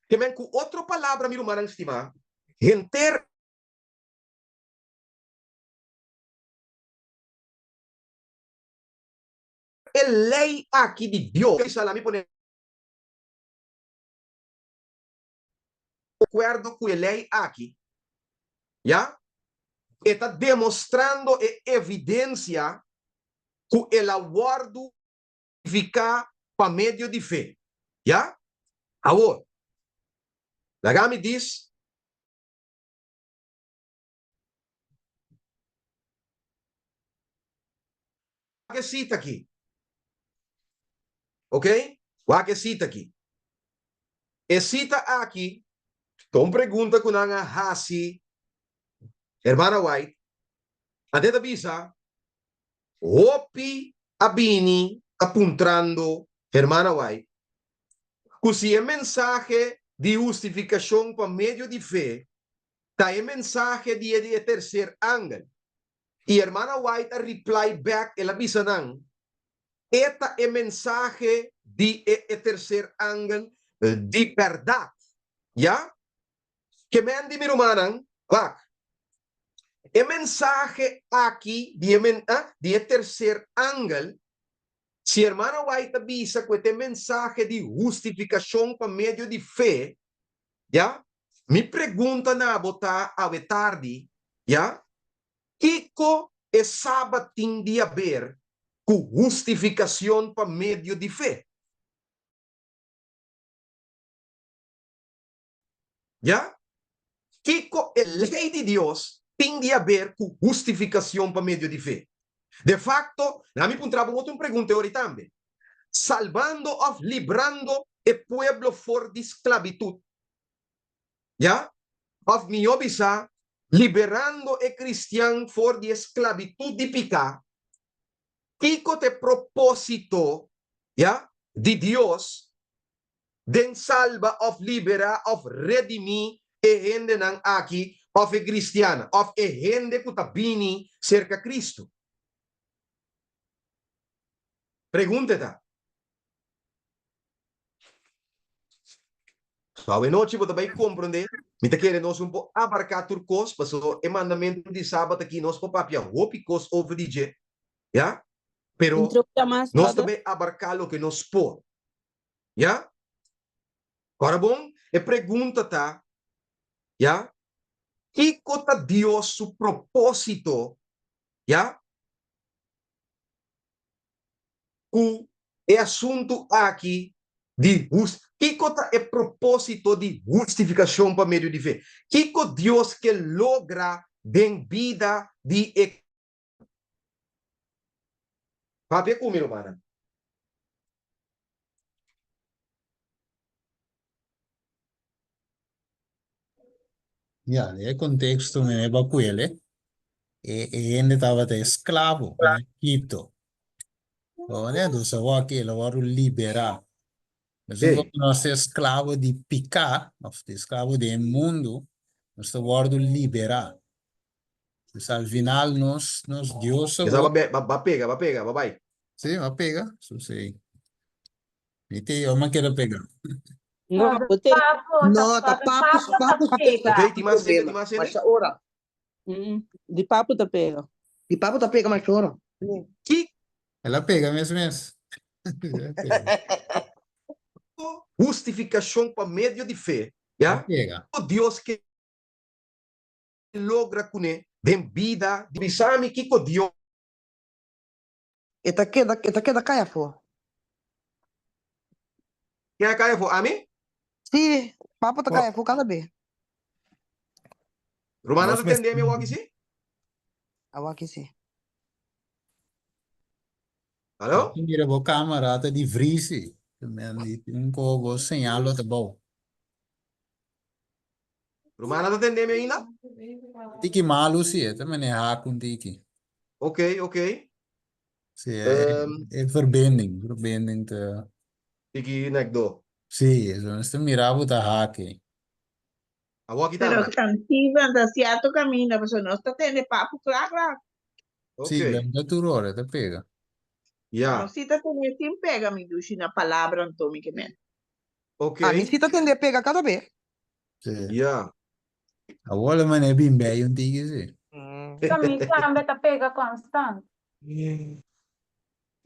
Ke men ku otro palabra, mi rumannan stimá, henter e lei aki di Dios, mi pone akuerdo ku e lei aki, ya, e ta demostrando e evidensia ku el a wòrdu justifiká pa medio di fe. Ya? Awor, laga mi dis. e sita aki. Ok? Wak e sita aki. E sita aki ta un pregunta ku nan a hasi Hermana White. Ante ta bisa, Hopi a bini ta puntrando Hermana White ku si e mensahe di hustifikashon pa medio di fe ta e mensahe di e terser angel. I Hermana White a reply back, el a bisa nan, E ta e mensahe di e e terser angel di bèrdat. Ya? Ke men di mi rumannan, wak. E mensahe aki di e men di e terser angel, si Hermana White ta bisa ku e ta e mensahe di hustifikashon pa medio di fe, ya? Mi pregunta na bo ta awe tardi, ya, Kiko e Sabat tin di haber ku hustifikashon pa medio di fe? Ya, kiko e lei di Dios tin di haber ku hustifikashon pa medio di fe? De fakto, laga mi puntra bo un otro un pregunta e ora ei tambe, Salbando òf librando e pueblo for di sklabitut, Ya, òf mihó bisá, liberando e kristian for di e sklabitut di piká, kiko ta e propósito, ya, di Dios den salba òf liberá òf redimí e hendenan aki òf e kristiannan òf e hende ku ta bini serka Kristu? Pregunta e ta. So awenochi bo ta bai komprondé, mi ta kere nos un por abarká tur kos, pasobra e mandamentu di Sabat aki nos por papia hopi kos over di dje, ya, pero nos ta bai abarká loke nos por, ya. Ora bon, e pregunta ta, ya, kiko ta Dios su propósito, ya, ku e asuntu aki di hus Kiko ta e propósito di hustifikashon pa medio di fe? Kiko Dios ke logra den bida di e Papia ku mi, rumannan. Ya, den e konteksto mi a bakuele, e e hende tabata esklabo na Egipto. Bo dus awor aki el a wòrdu liberá. Mesun Sí. komo nos ta esklabo di piká, òf ta esklabo di e mundu, nos ta wòrdu liberá. Dus al final nos nos Dios Esa awor. ba ba pega, ba pega, ba bai. Sí, ba pega. So sí. Mi te yo me keda pega. No, bo te. No, ta papu, papu ta pega. Ok, tin mas hende, tin mas hende? Masha ora. Di papu ta pega. Di papu ta pega masha ora. Kiko El a pega mes mes. El a pega. hustifikashon pa medio di fe, El a ya? pega. Kiko Dios ke logra kuné den bida di. Bisa mi kiko Dios. E ta keda, e ta keda kai afó. Ken a kai afó? Ami? Sí, papo ta kai afó kada be. Rumannan Nos ta tende mi awor sí? Awor aki sí. Alo? Mira bo camera ta di vrisi. Men di un ko bo señal lo ta bou. Rumannan ta tende mi ainda? Tiki malu si, e ta maneha ku un tiki. Ok, ok. Si, e, e verbinding, verbinding ta. Tiki nek do. Si, so nos ta mira bo ta haki. Awor aki Pero tambe. Steven ta cierto caminda, pasobra nos ta tende papu kla kla. Ok. Si, ben ta tur ora, ta pega. Ya. Nos si ta tende sin pega, mi dushi, na palabra anto mi ke men. Ok. Ami si ta tende pega kada be. Sí. Ya. Awor lo mane bin bij un tiki sí. Pa mi tambe ta pega constant.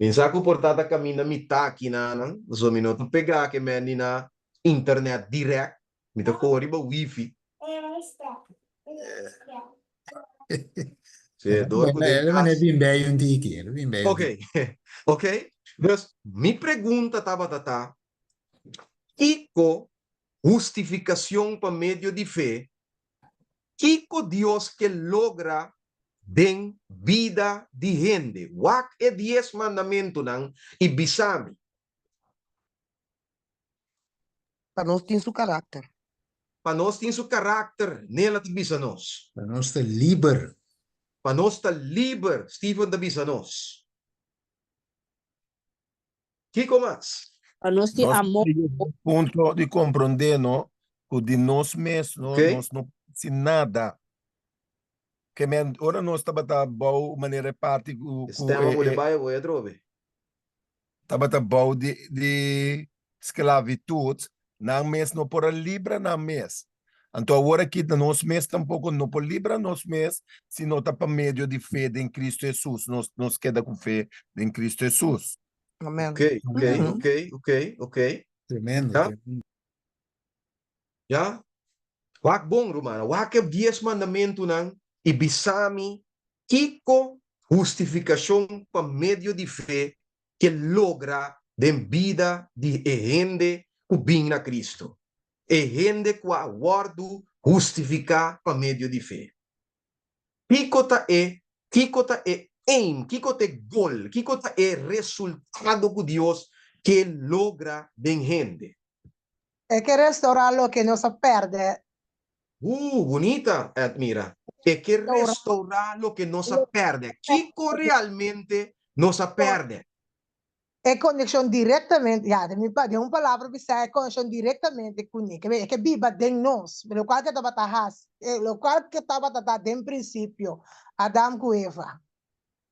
Mi sa ku por ta ta kaminda mi ta aki nanan, pasobra mi no ta pega ke men di na internet direct, mi ta kohe riba wifi. Sí, dor ku den Lo mane kas. bin bij un tiki, lo bin bij un Ok, tiki. ok. Dus mi pregunta tabata ta, kiko hustificacion pa medio di fe, kiko Dios ke logra den bida di hende? Wak e Dies Mandamentunan i bisa mi. Pa nos tin su karakter. Pa nos tin su karakter, Nela ta bisa nos. Pa nos ta liber. Pa nos ta liber, Steven ta bisa nos. Kiko mas? Pa nos tin Nos amor. ta yega un punto di komprondé no ku di nos mes no Oké. nos no por hasi nada. Ke men ora nos tabata bou manera e parti ku ku Stem a e bole e bai awor atrobe. tabata bou di di sklavitut, nan mes no por a libra nan mes. Anto awor aki na nos mes tampoko no por libra nos mes si no ta pa medio di fe den Kristu Hesus, nos nos keda ku fe den Kristu Hesus. Amen. Ok, ok, ok, ok, ok. Tremendo, Ya? tremendo. Ya? Wak bon, rumannan, wak e dies mandamentunan i bisa mi kiko hustifikashon pa medio di fe ke logra den bida di e hende ku bin na Kristu, e hende ku a wòrdu hustifiká pa medio di fe. Kiko ta e kiko ta e aim, kiko ta e gol, kiko ta e resultado ku Dios ke logra den hende? E ke restourá loke nos a pèrdè. Bunita, Edmira. E ke restourá loke nos a pèrdè. Kiko realmente nos a pèrdè? E konekshon direktamente, ya, den mi, den un palabra bisa e konekshon direktamente kuné, ke e ke biba den nos, lokual ke tabata hasi, lokual ke tabata ta den prinsipio, Adam ku Eva.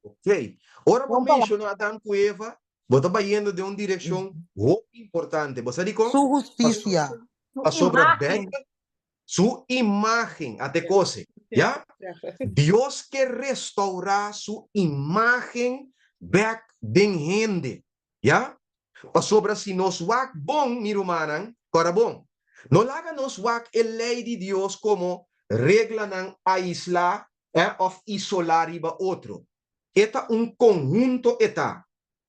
Ok. Ora bo menshoná Adam ku Eva, bo ta bayendo den un direkshon hopi importante. Bo sa dikon? Su hustisia. Pasobra Beibel, su imágen, a te kose, ya? Dios ke restourá su imágen bèk den hende, ya? Pasobra si nos wak bon, mi rumannan, kòrda bon, no laga nos wak e lei di Dios komo reglanan aislá òf isolá riba otro. E ta un konhunto e ta.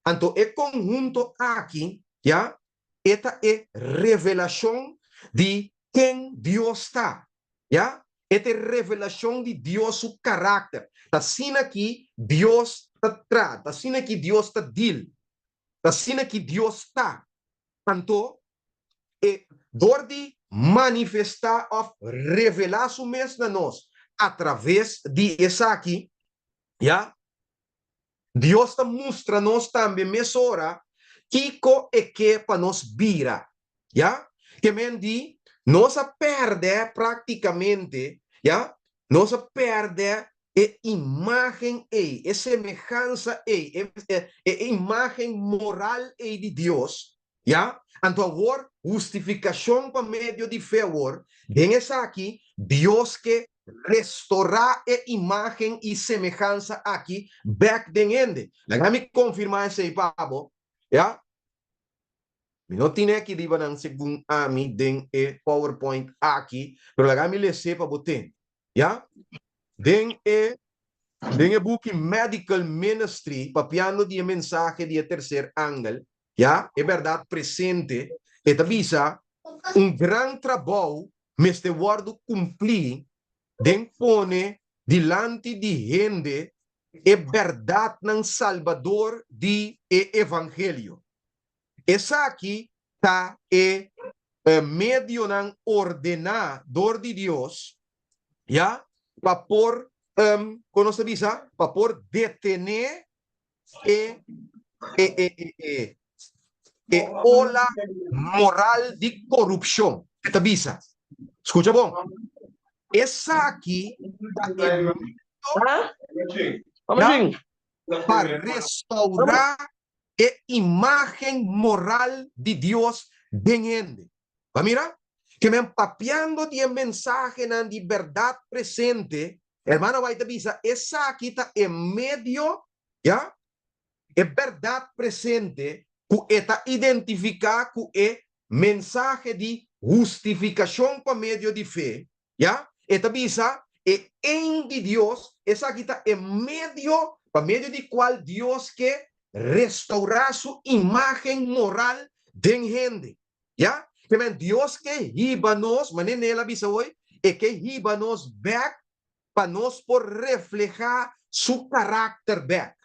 Anto e konhunto aki, ya, e ta e revelashon di ken Dios ta, ya. E ta e revelashon di Dios su karakter. Ta asina ki Dios ta traha, ta asina ki Dios ta deal, ta asina ki Dios ta. Anto, e dor di manifestá òf revelá su mes na nos atraves di esaki, ya, Dios ta mustra nos tambe mesora kiko e ke pa nos bira, ya. Ke men di, nos a pèrdè práktikamente, ya, nos a pèrdè e imágen ei, e semehansa ei, e e imágen moral ei di Dios, ya? Anto awor, hustifikashon pa medio di fe awor, den esaki Dios ke restorá e imágen i semehansa aki bèk den hende. Laga mi konfirmá esei pa bo, ya? Mi no tin aki riba nan segun ami den e PowerPoint aki, pero laga mi les'é pa bo tende. Ya? Den e den e buki Medical Ministry, papiando di e mensahe di e tercer angel, ya, e berdad presente, e ta bisa, Un gran trabou mester wordo cumpli den pone dilanti di hende e berdadnan salbador di e evangelio. Esaki ta e medionan ordená dor di Dios, ya, pa por, kon nos ta bisa, pa por detené e e e e e e ola moral di korupshon. E ta bisa, skucha bon, esaki ta e medio, ya, pa restourá e imágen moral di Dios den hende. Bo a mira? Ke men papiando di e mensahenan di bèrdat presente, hermana White ta bisa, esaki ta e medio, ya, e bèrdat presente ku e ta identifiká ku e mensahe di hustifikashon pa medio di fe, Ya, e ta bisa, e ein di Dios, esaki ta e medio pa medio di kual Dios ke restourá su imágen moral den hende. Ya, ke men Dios ke hiba nos, manera Nel a bisa hoy, e ke hiba nos bèk pa nos por reflehá su karakter bèk.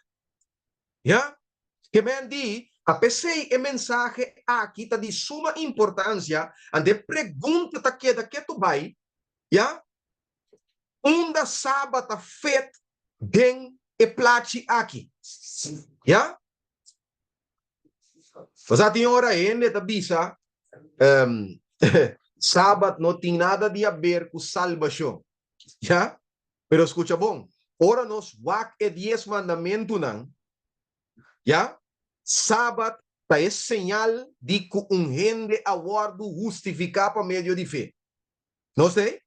Ya? Ke men di, a p'esei e mensahe aki ta di suma importansia, anto e pregunta ta keda ketu bai, ya, unda Sabat ta fit den e plachi aki? Ya? Pasá tin ora hende ta bisa, Sabat no tin nada di haber ku salbashon. Ya? Pero skucha bon, ora nos wak e dies mandamentunan, ya, Sabat ta e señal di ku un hende a wòrdu hustifiká pa medio di fe. Nos ta ei?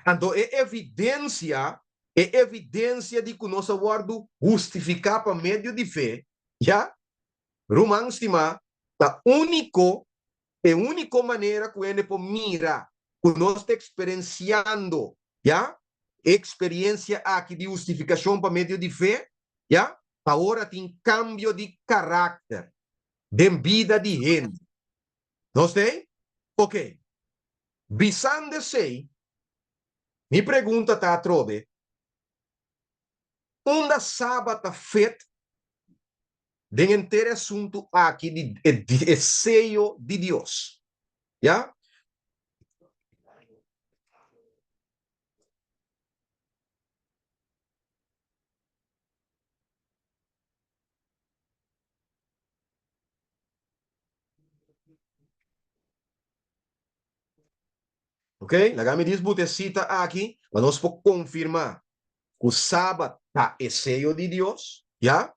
Anto e evidensia, e evidensia di ku nos a wòrdu hustifiká pa medio di fe, ya, ruman stimá, ta úniko E úniko manera ku hende por mira ku nos ta eksperensiando, ya, e eksperensia aki di hustifikashon pa medio di fe, ya, ta ora tin kambio di karakter den bida di hende. Nos ta ei? Oke. Bisando esei, mi pregunta ta atrobe, Unda Sabat ta fit den henter e asuntu aki di e seyo di Dios? Ya. Ok, laga mi dis buta e sita aki pa nos por konfirmá ku Sabat ta e seyo di Dios, ya?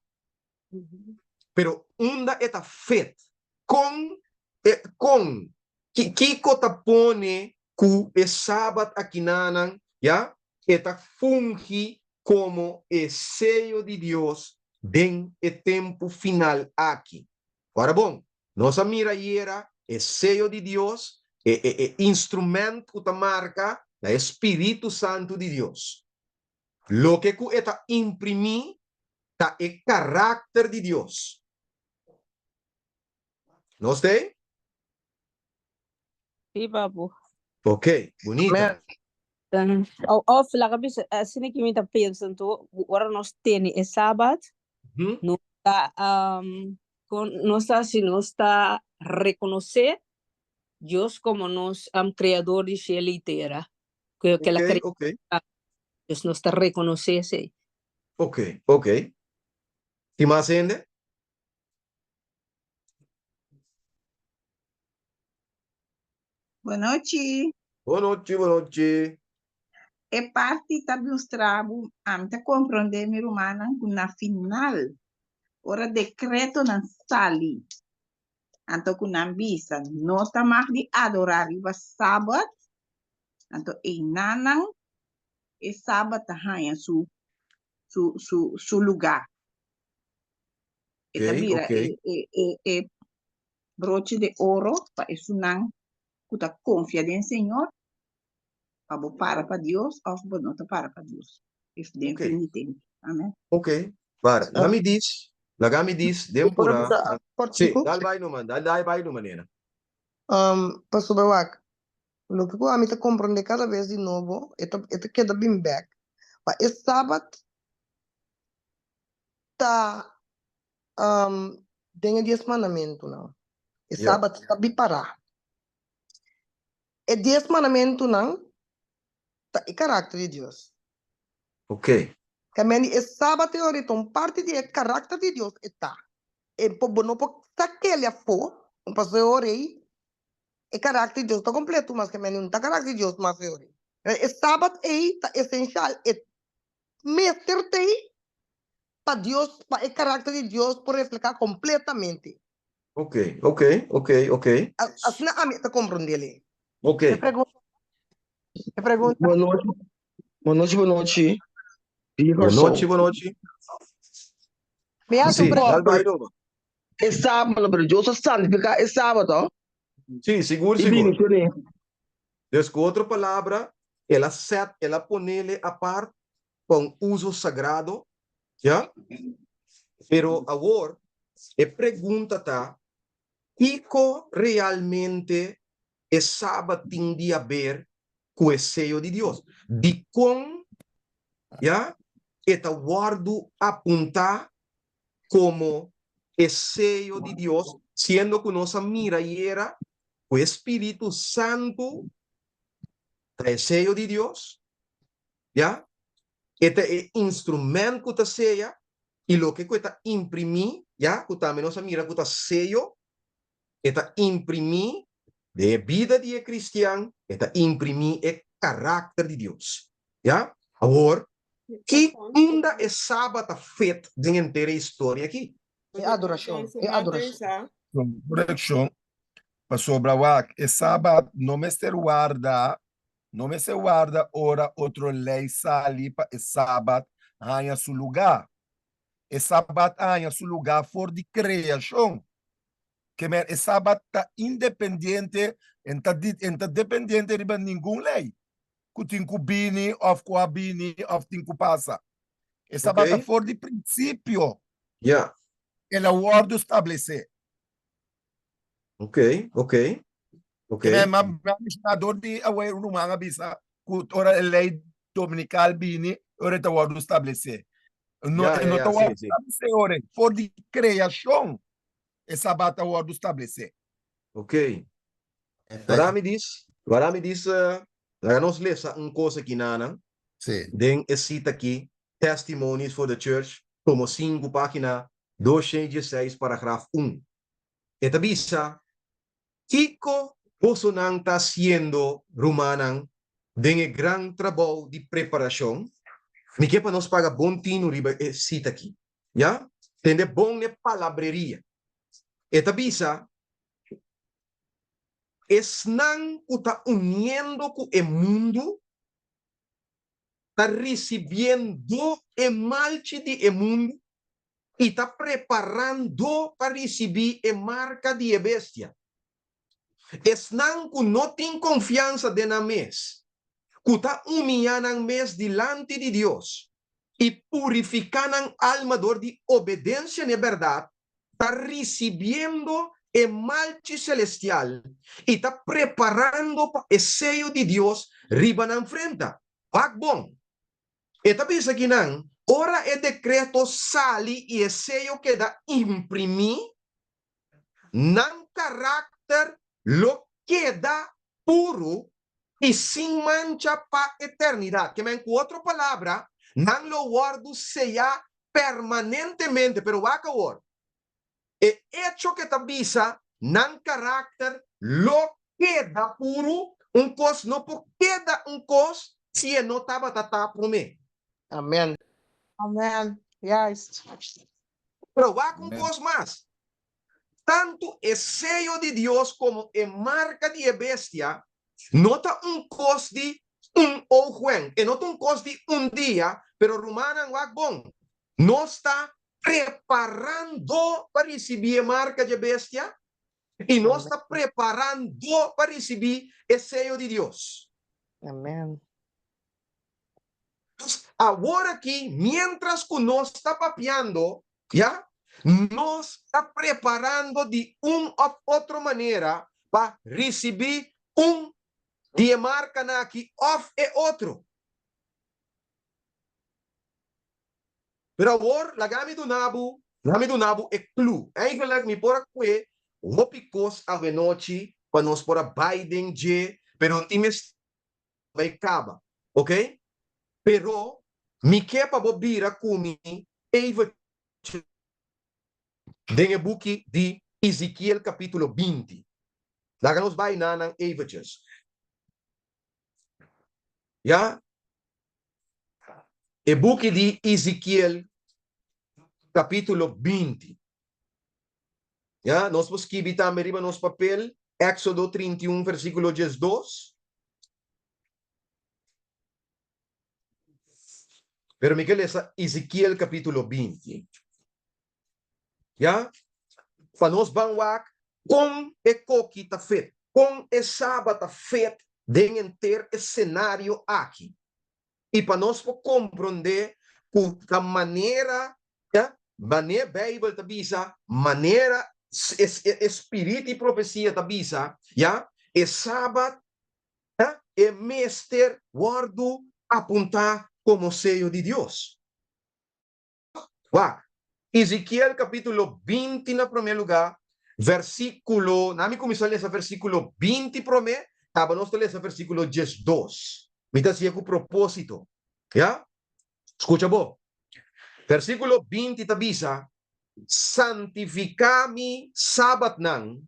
Pero unda e ta fit? Kon e kon ki kiko ta pone ku e Sabat akinanan, ya, e ta fungi komo e seyo di Dios den e tempu final aki? Ora bon, Nos a mira ayera e seyo di Dios, e e e instrument ku ta marka ta e Spiritu Santu di Dios. Loke ku e ta imprimí ta e karakter di Dios. Nos ta ei? Sí, papu. Ok, bunita. Amen. Of laga bisa, asina ki mi ta pensa anto, ora nos tene e Sabat, nos ta, kon nos ta hasi? Nos ta rekonosé Dios komo nos Kreador di shelu i tera, ku el a krea. Dus nos ta rekonosé esei. Ok, ok. Tin mas hende? Bonochi. Bonochi, bonochi. E parti ta mustra bo, ami ta komprondé mi rumannan ku na final, ora dekretonan sali, anto ku nan bisa no ta mag di adorá riba sabat, anto einanan e sabat ta haña su su su su lugá. E ta bira e e e e broche de oro pa esunnan ku ta konfia den Señor, pa bo para pa Dios òf bo no ta para pa Dios den fin di tempu. Amen. Ok, para. Laga mi dis, laga mi dis den pura. Sí, dal bai numa, dal dal bai numa, nena. Pasobra wak, loke ku ami ta komprondé kada bes di nobo, e ta e ta keda bin bèk, pa e sabat ta den e dies mandamentunan. E sabat ta bi pará. E dies mandamentunan ta e karakter di Dios. Ok. Kamendi e sabat e ora ta un parti di e karakter di Dios e ta. E por bo no por sak'el afó, pasobra e ora ei e karakter di Dios ta kompleto mas kamendi no ta karakter di Dios mas e ora ei. E sabat ei ta esenshal, e mester ta ei pa Dios, pa e karakter di Dios por reflehá kompletamente. Ok, ok, ok, ok. Asina ami ta komprondé li. Ok. E pregunta, e pregunta. Boa nochi, boa nochi, boa nochi. Boa nochi, boa nochi. Mi haci un Sí, pregunta. dal bai Roma. E sábado, pero Dios a santifiká e sábado. Sí, sigur, I sigur. bini kuné. Dus ku otro palabra, el a set, el a ponele apart pa un uso sagrado, ya? Pero awor, e pregunta ta, kiko realmente e Sabat tin di haber ku e seyo di Dios? Dikon ya, e ta wòrdu apuntá komo e seyo di Dios, siendo ku nos a mira ayera ku e Spiritu Santu ta e seyo di Dios, ya, e ta e instrument ku ta seya i loke ku e ta imprimí, ya, ku tambe nos a mira ku ta seyo, e ta imprimí den e bida di e kristian, e ta imprimí e karakter di Dios. Ya? Awor, ki unda e Sabat ta fit den henter e historia aki? E adorashon, e adorashon. Korekshon, pasobra wak, e Sabat no mester warda, no mester warda ora otro lei sali pa e Sabat haña su lugá. E Sabat a haña su lugá for di kreashon. Kemer e Sabat ta independiente, en ta en ta dependiente riba ningun lei ku tin ku bini òf ku a bini òf tin ku pasa. E Sabat ta for di prinsipio. Ya. El a wòrdu stablesé. Ok, ok, ok. Kemer mi a menshoná dor di awe un ruman a bisa ku ora e lei dominikal bini ora e ta wòrdu stablesé. No, Ya, e ya, no ya, ta sí, wòrdu sí. stablesé ora ei. For di kreashon e Sabat a wòrdu stablesé. Ok. Wara mi dis, wara mi dis, laga nos lesa un kos aki nanan. Sí. Den e sita aki, Testimonies for the Church, tomo sinku, página 216, paragraf un. E ta bisa, Kiko bosonan ta hasiendo, rumannan, den e gran trabou di preparashon? Mi ke pa nos paga bon tinu riba e sita aki. Ya? Tende bon n'e palabreria. E ta bisa, Esnan ku ta uniendo ku e mundu ta risibiendo e malchi di e mundu i ta preparando pa risibí e marka di e bestia. Esnan ku no tin konfiansa den nan mes, ku ta humiyá nan mes dilanti di Dios i purifiká nan alma dor di obedensia n'e bèrdat, ta risibiendo e malchi selestial i ta preparando pa e seyo di Dios riba nan frenta. Wak bon! E ta bisa ki nan, ora e dekreto sali i e seyo keda imprimí, nan karakter lo keda puru i sin mancha pa eternidat. Ke men, ku otro palabra, nan lo wòrdu seyá permanentemente. Pero wak awor, e echo ke ta bisa nan karakter lo keda puru, un kos no por keda un kos si e no tabata ta promé. Amen. Amen. Juist. Pero wak un kos mas, tantu e seyo di Dios komo e marka di e bestia no ta un kos di un oogwenk, e no ta un kos di un dia, pero rumannan wak bon, nos ta preparando pa risibí e marka dje bestia i nos ta preparando pa risibí e seyo di Dios. Amen. Dus awor aki, miéntras ku nos ta papiando, ya, nos ta preparando di un òf otro manera pa risibí un di e markanan aki òf e otro. Pero awor, laga mi duna bo, laga mi duna bo e clue. Eigenlijk mi por a kue hopi kos awenochi pa nos por a bai den dje, pero no tin mester bai kaba, ok? Pero mi ke pa bo bira ku mi eventjes den e buki di Ezekiel kapitulo 20. Laga nos bai na nan eventjes. Ya? E buki di Ezekiel kapitulo 20. Ya, nos por skibi tambe riba nos papel Éxodo 31 versíkulo 12. Pero mi ke lesa Ezekiel kapitulo 20. Ya, pa nos ban wak kon e koki ta fit, kon e Sabat ta fit den henter e senario aki. I pa nos por komprondé ku ta manera, ya, manera Beibel ta bisa, manera e spirit di profesia ta bisa, ya, e Sabat, ya, e mester wòrdu apuntá. komo seyo di Dios. Wak, Ezekiel kapítulo 20 na promé lugá, versíkulo, na mi kuminsá lesa versíkulo 20 promé, kaba nos ta lesa versíkulo 12. Mi ta hasié ku propósito. Ya? Skucha bo. Versíkulo 20 ta bisa, Santifiká mi sabatnan,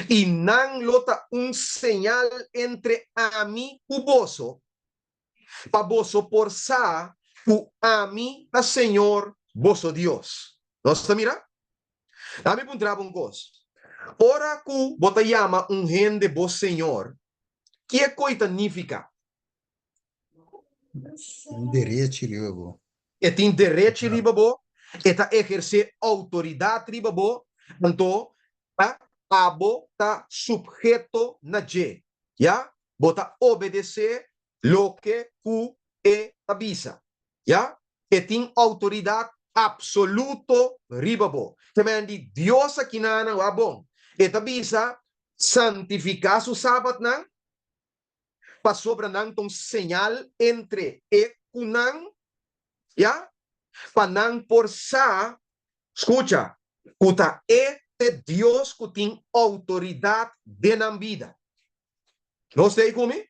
i nan lo ta un señal entre ami ku boso, pa boso por sa ku ami ta Señor boso Dios. Nos ta mira? Ami puntra bo un kos, Ora ku bo ta yama un hende bo Señor, ke koi ta nifiká? Tin derechi riba bo. E tin derechi riba bo, e ta ehersé outoridat riba bo, anto abo ta supheto na dje. Ya, bo ta obedesé loke ku e ta bisa. Ya, e tin outoridat apsoluto riba bo. Te men di Dios akinanan wak bon. E ta bisa, santifiká su sabatnan, pasobra nan ta un señal entre e ku nan, ya, pa nan por sa, skucha, ku ta e t'e Dios ku tin outoridat den nan bida. Nos ta ei ku mi?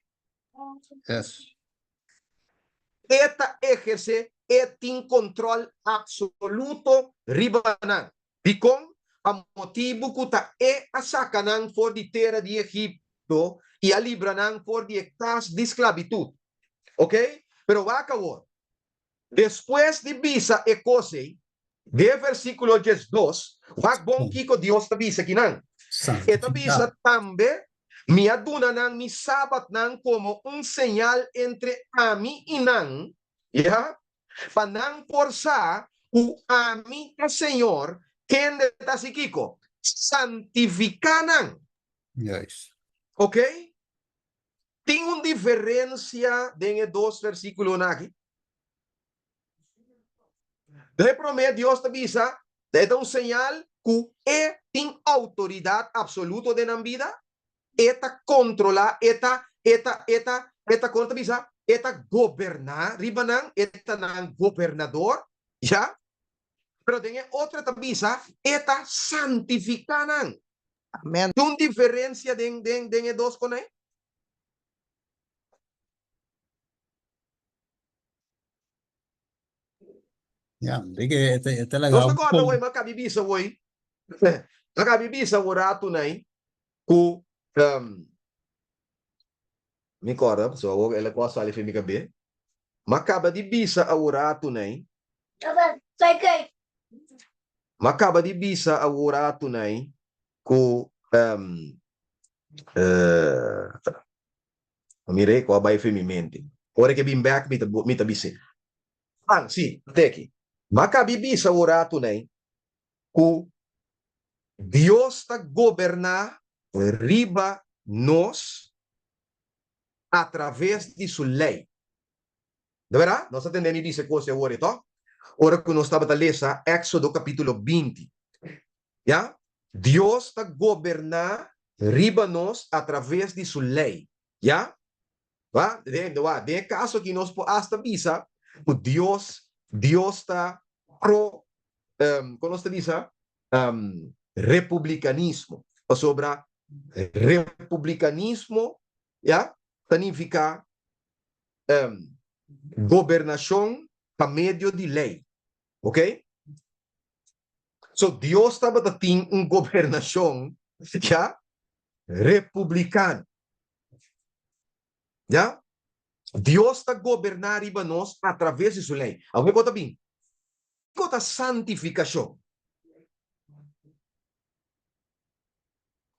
Yes. E ta ehersé, e tin kontrol apsoluto riba nan. Dikon? Pa motibu ku ta E a saka nan for di tera di Egipto i a libra nan for di e kas di sklabitut. Oke? Pero wak awor. Despues di bisa e kos ei, den versíkulo 12, wak bon kiko Dios ta bisa kinan. E ta bisa tambe, Mi a duna nan mi sabatnan komo un señal entre ami i nan, ya, Pa nan por sa ku ami ta Señor, kende ta hasi kiko? Santifiká nan. Juist. Ok? Tin un diferensia den e dos versíkulonan aki? Den e promé Dios ta bisa, e ta un señal ku e tin outoridat apsoluto den nan bida, E ta kontrolá, e ta, e ta, e ta, e ta, kon ta bisa? E ta goberná riba nan, e ta nan gobernador, ya. Pero den e otro e ta bisa, e ta santifiká nan. Amen. Tin un diferensia den, den, den e dos konai? Ya, de que e ta, e ta laga Nos ta kòrda un woi, mi a kabi bisa woi, mi a kabi bisa un ratu nai ku mi kòrda, pasobra awor el a kos sali for mi kabé. Mi a kaba di bisa awor ratu nai, mi a kaba di bisa awor ratu nai ku Mira ku a bai for mi mente. Ora ke bin bek mi ta mi ta bis'é. An, si, teki. Ma kabi bisa un ratu nei ku Dios ta goberná riba nos atraves di su lei. De bèrdat? Nos a tende mi bisa e kos ei awor ei, tò? Ora ku nos tabata lesa Éksodo kapítulo 20. Ya, Dios ta goberná riba nos atraves di su lei. Ya, wa, den, wa, den e kaso aki nos por asta bisa ku Dios, Dios ta pro, um, kon nos ta bisa, um, republikanismo. Pasobra republikanismo, ya, ta nifiká, um, gobernashon pa medio di lei. Ok? So Dios tabata tin un gobernashon ya republikano. Ya? Dios ta goberná riba nos a traves di su lei. Awor kiko ta bin? Kiko ta santifikashon?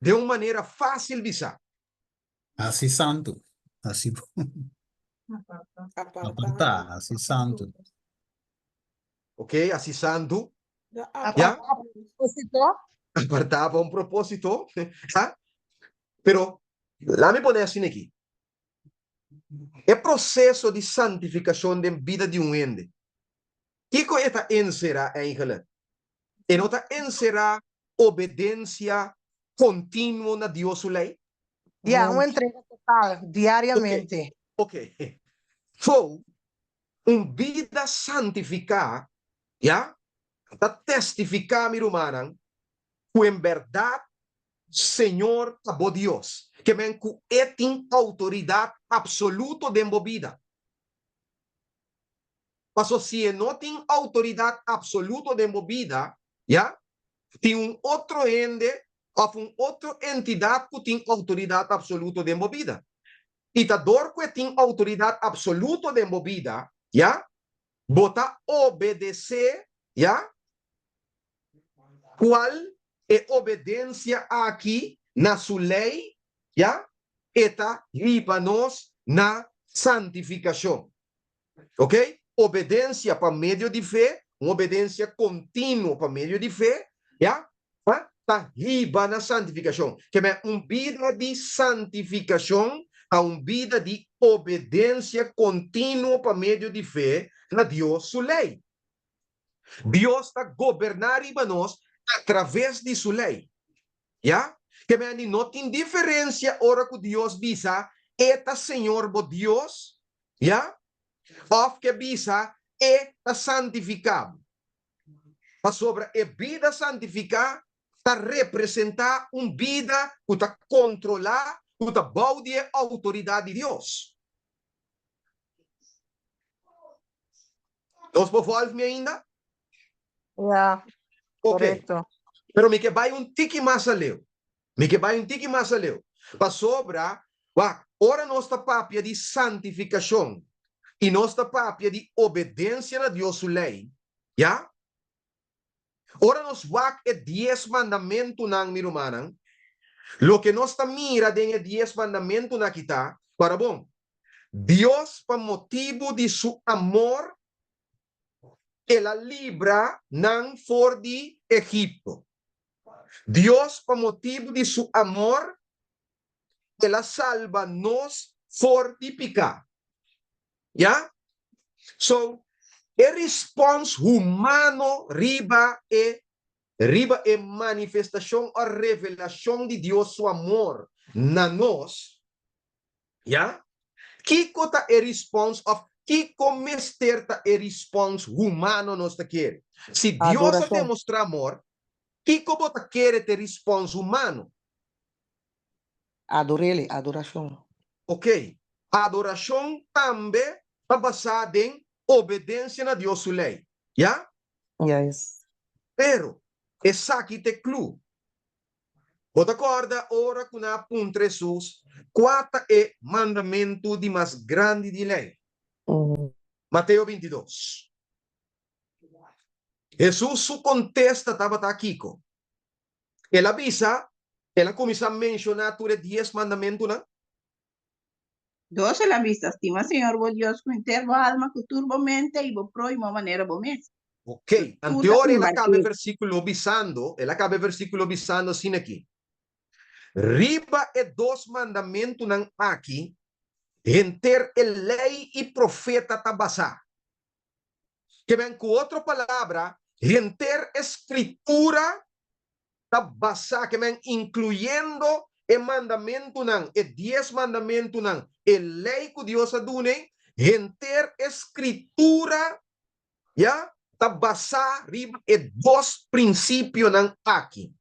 Den un manera fásil bisá. Hasi santu. Hasi apartá, hasi santu. Ok, hasi santu. Ya? Apartá pa un propósito. Apartá pa un propósito. Ya? Pero, laat mi pone asina aki. E proseso di santifikashon den bida di un hende, kiko e ta enserá eigenlijk? E no ta enserá obedensia kontinuo na Dios su lei? Ya, un entrega total, diariamente. Ok, ok. Fou. Un bida santifiká, ya, ta testifiká, mi rumannan, ku en bèrdat Señor ta bo Dios, ke men ku E tin outoridat apsoluto den bo bida. Paso si E no tin outoridat apsoluto den bo bida, ya, tin un otro hende òf un otro entidat ku tin outoridat apsoluto den bo bida. I ta dor ku e tin outoridat apsoluto den bo bida, ya, bo ta obedesé, ya, kual e obedensia aki na su lei, ya, e ta hiba nos na santifikashon. Ok? Obedensia pa medio di fe, un obedensia kontinuo pa medio di fe, ya, ta hiba na santifikashon. Ke men un bida di santifikashon ta un bida di obedensia kontinuo pa medio di fe na Dios su lei. Dios ta goberná riba nos atraves di su lei. Ya? Ke men di no tin diferensia ora ku Dios bisa E ta Señor bo Dios, ya? Òf ke bisa E ta santifiká bo. Pasobra e bida santifiká ta representá un bida ku ta kontrolá, ku ta bou di e outoridat di Dios. Nos por vòlg mi ainda? Ja, Ok. korekto. Pero mi ke bai un tiki mas aleu. Mi ke bai un tiki mas aleu. Pasobra, wak, ora nos ta papia di santifikashon i nos ta papia di obedensia na Dios su lei, ya, ora nos wak e dies mandamentunan, mi rumannan, loke nos ta mira den e dies mandamentunan aki ta, para bon, Dios pa motibu di su amor el a libra nan for di Egipto. Dios pa motibu di su amor el a salba nos for di piká. Ya? So, e respons humano riba e riba e manifestashon o revelashon di Dios su amor na nos, Ya? Kiko ta e respons of kiko mester ta e respons humano nos ta kere? Si Dios a Adorashon. demostra amor, kiko bo ta kere ta e respons humano? Ador'El, adorashon. Ok, adorashon tambe ta basá den obedensia na Dios su lei. Ya? Yes. Pero, esaki ta e clue. Bo ta kòrda ora ku nan a puntra Hesus kua ta e mandamentu di mas grandi di lei? Mateo bintidos. Hesus su kontesta tabata kiko? El a bisa, el a kuminsá menshoná tur e dies mandamentunan? Dos el a bisa, Stima Señor bo Dios ku henter bo alma, ku tur bo mente i bo próhimo manera bo mes. Ok, Tur ta anteor el a kaba e imbark'é. versíkulo bisando, el a kaba e versíkulo bisando asina aki, Riba e dos mandamentunan aki henter e lei i profeta ta basá. Ke men ku otro palabra, henter e Skritura ta basá, ke men inkluyendo e mandamentunan, e dies mandamentunan, e lei ku Dios a dun'e, henter e Skritura, ya, ta basá riba e dos prinsipionan aki,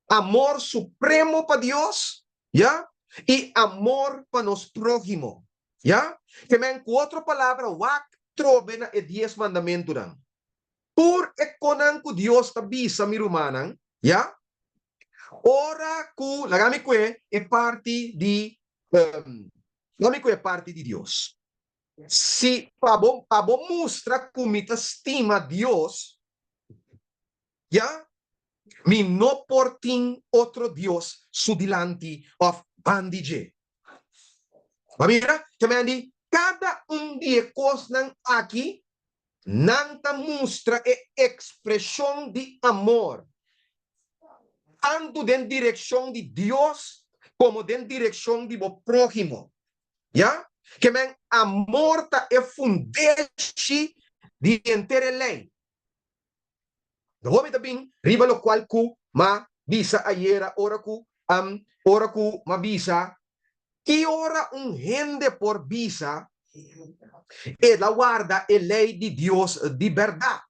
amor supremo pa Dios, ya, i amor pa nos próhimo, ya. Ke men ku otro palabra, wak trobe na e dies mandamentunan. Tur e konan ku Dios ta bisa mi rumannan, ya, ora ku, laga mi kue e parti di, laga mi kue e parti di Dios. Si pa bo, pa bo mustra ku mi ta stima Dios, ya, mi no por tin otro dios su dilanti òf bandi dje. Bo a mira? Ke men di, kada un di e kosnan aki Nan ta mustra e ekspreshon di amor, tantu den direkshon di Dios komo den direkshon di bo próhimo. Ya? Ke men amor ta e fundeshi di henter e lei. Hopi ta bin riba lokual ku m'a bisa ayera ora ku ora ku m'a bisa ki ora un hende por bisa. El a warda e lei di Dios di bèrdat.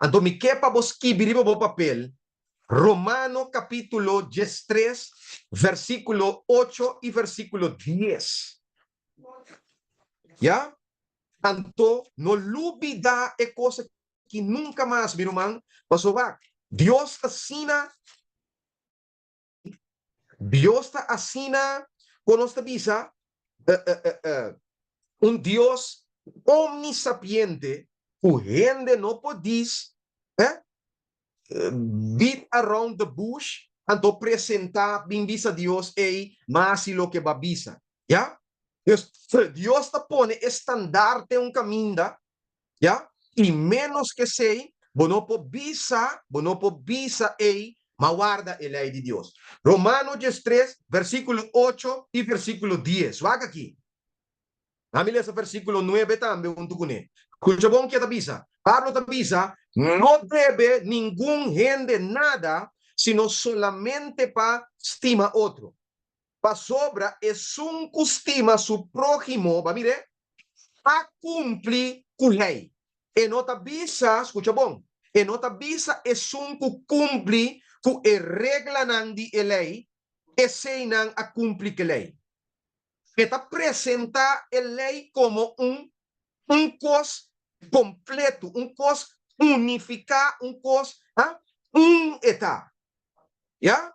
Anto mi ke pa bo skibi riba bo papel Romano kapítulo 13, versíkulo 8 i versíkulo 10. Ya? Anto no lubidá e kos aki nunka mas, mi ruman, pasobra Dios ta asina. Dios ta asina, kon nos ta bisa, un Dios omnisapiente ku hende no por dis, beat around the bush, anto presentá bin bisa Dios, ey, m'a hasi loke bo a bisa. Ya? Dus, Dios ta pone e standarte un kaminda Ya? I ménos ku esei, bo no por bisa, bo no por bisa ei, ma warda e lei di Dios. Romano 13, versíkulo 8 i versíkulo 10. Wak aki. Ami lesa versíkulo 9 tambe huntu kuné. Skucha bon ke ta bisa. Pablo ta bisa, No debe ningun hende nada, sino solamente pa stima otro. Pasobra esun ku stima su próhimo, ba mir'é, a kumpli ku lei. E no ta bisa, skucha bon, e no ta bisa esun ku kumpli ku e reglanan di e lei, eseinan a kumpli ku e lei. E ta presentá e lei komo un un kos kompletu, un kos unifiká, un kos, ha, un e ta. Ya?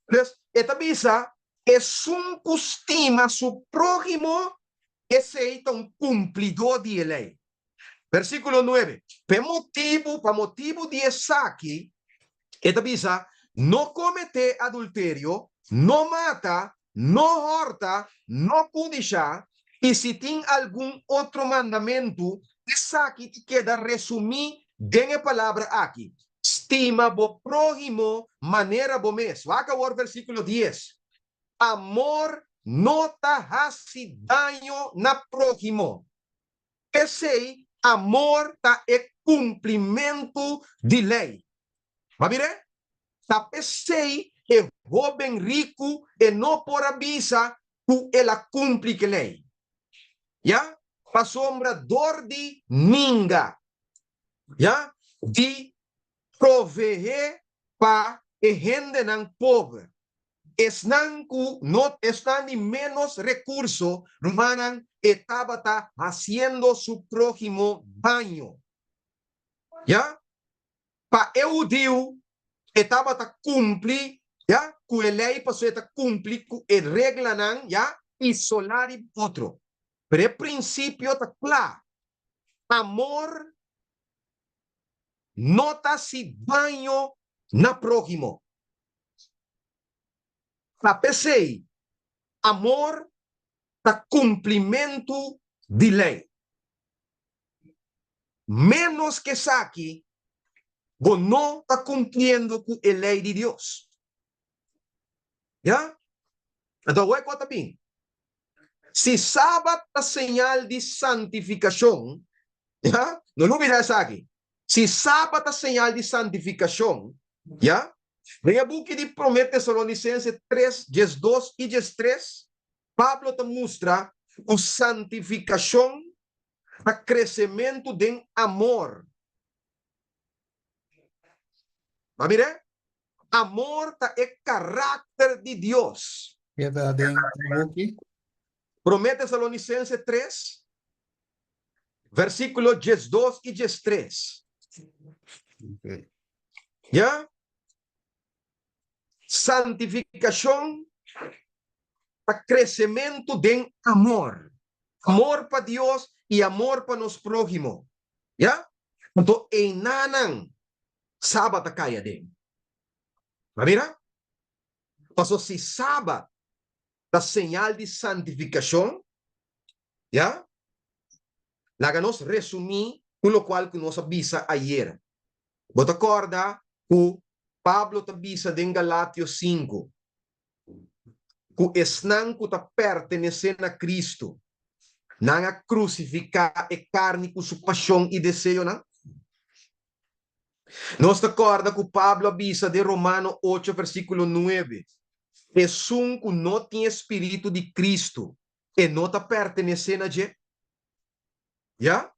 Pues, e ta bisa, Esun ku stima su próhimo, esei ta un kumplidó di e lei. Versíkulo 9, Pa e motibu, pa motibu di esaki, e ta bisa, No kometé adulterio, no mata, no hòrta, no kudishá, i si tin algun otro mandamentu, esaki ta keda resumí den e palabra aki, Stima bo próhimo manera bo mes. Wak awor versíkulo 10. Amor no ta hasi daño na próhimo. P'esei, amor ta e kumplimentu di lei. Bo a mir'é? Ta p'esei e hóben riku e no por a bisa ku el a kumpli ku e lei. Ya, pasobra dor di ninga ya, di proveé pa e hendenan pober, esnan ku no, esnan di ménos rekurso, rumannan, e tabata hasiendo su próhimo daño. Ya, pa e hudiu e tabata kumpli, ya, ku e lei, pasobra e ta kumpli ku e reglanan, ya, isolá riba otro. Pero e prinsipio ta kla, Amor no ta hasi daño na próhimo. Ta p'esei, amor ta kumplimentu di lei. Ménos ku esaki, bo no ta kumpliendo ku e lei di Dios. Ya? Anto awor kua ta bin? Si Sabat ta señal di santifikashon, ya, no lubidá esaki, si Sabat ta señal di santifikashon, ya, den e buki di Promé Tesalonisense 3, 12 i 13, Pablo ta mustra ku santifikashon ta kresementu den amor. Bo a mir'é? Amor ta e karakter di Dios. Keda den e buki. Promé Tesalonisense 3, versíkulo 12 i 13. Okay. Ya? Santifikashon ta kresementu den amor. Amor pa Dios i amor pa nos próhimo. Ya? Anto einanan Sabat a kai aden. Bo a mira? Paso si Sabat ta señal di santifikashon, ya, laga nos resumí ku lokual ku nos a bisa ayera. Bo ta kòrda ku Pablo ta bisa den Galatio 5 ku esnan ku ta pertenesé na Kristu, nan a krusifiká e karni ku su pashon i deseonan? Nos ta kòrda ku Pablo a bisa den Romano 8 versíkulo 9, Esun ku no tin e spiritu di Kristu, e no ta pertenesé na dje? Ya?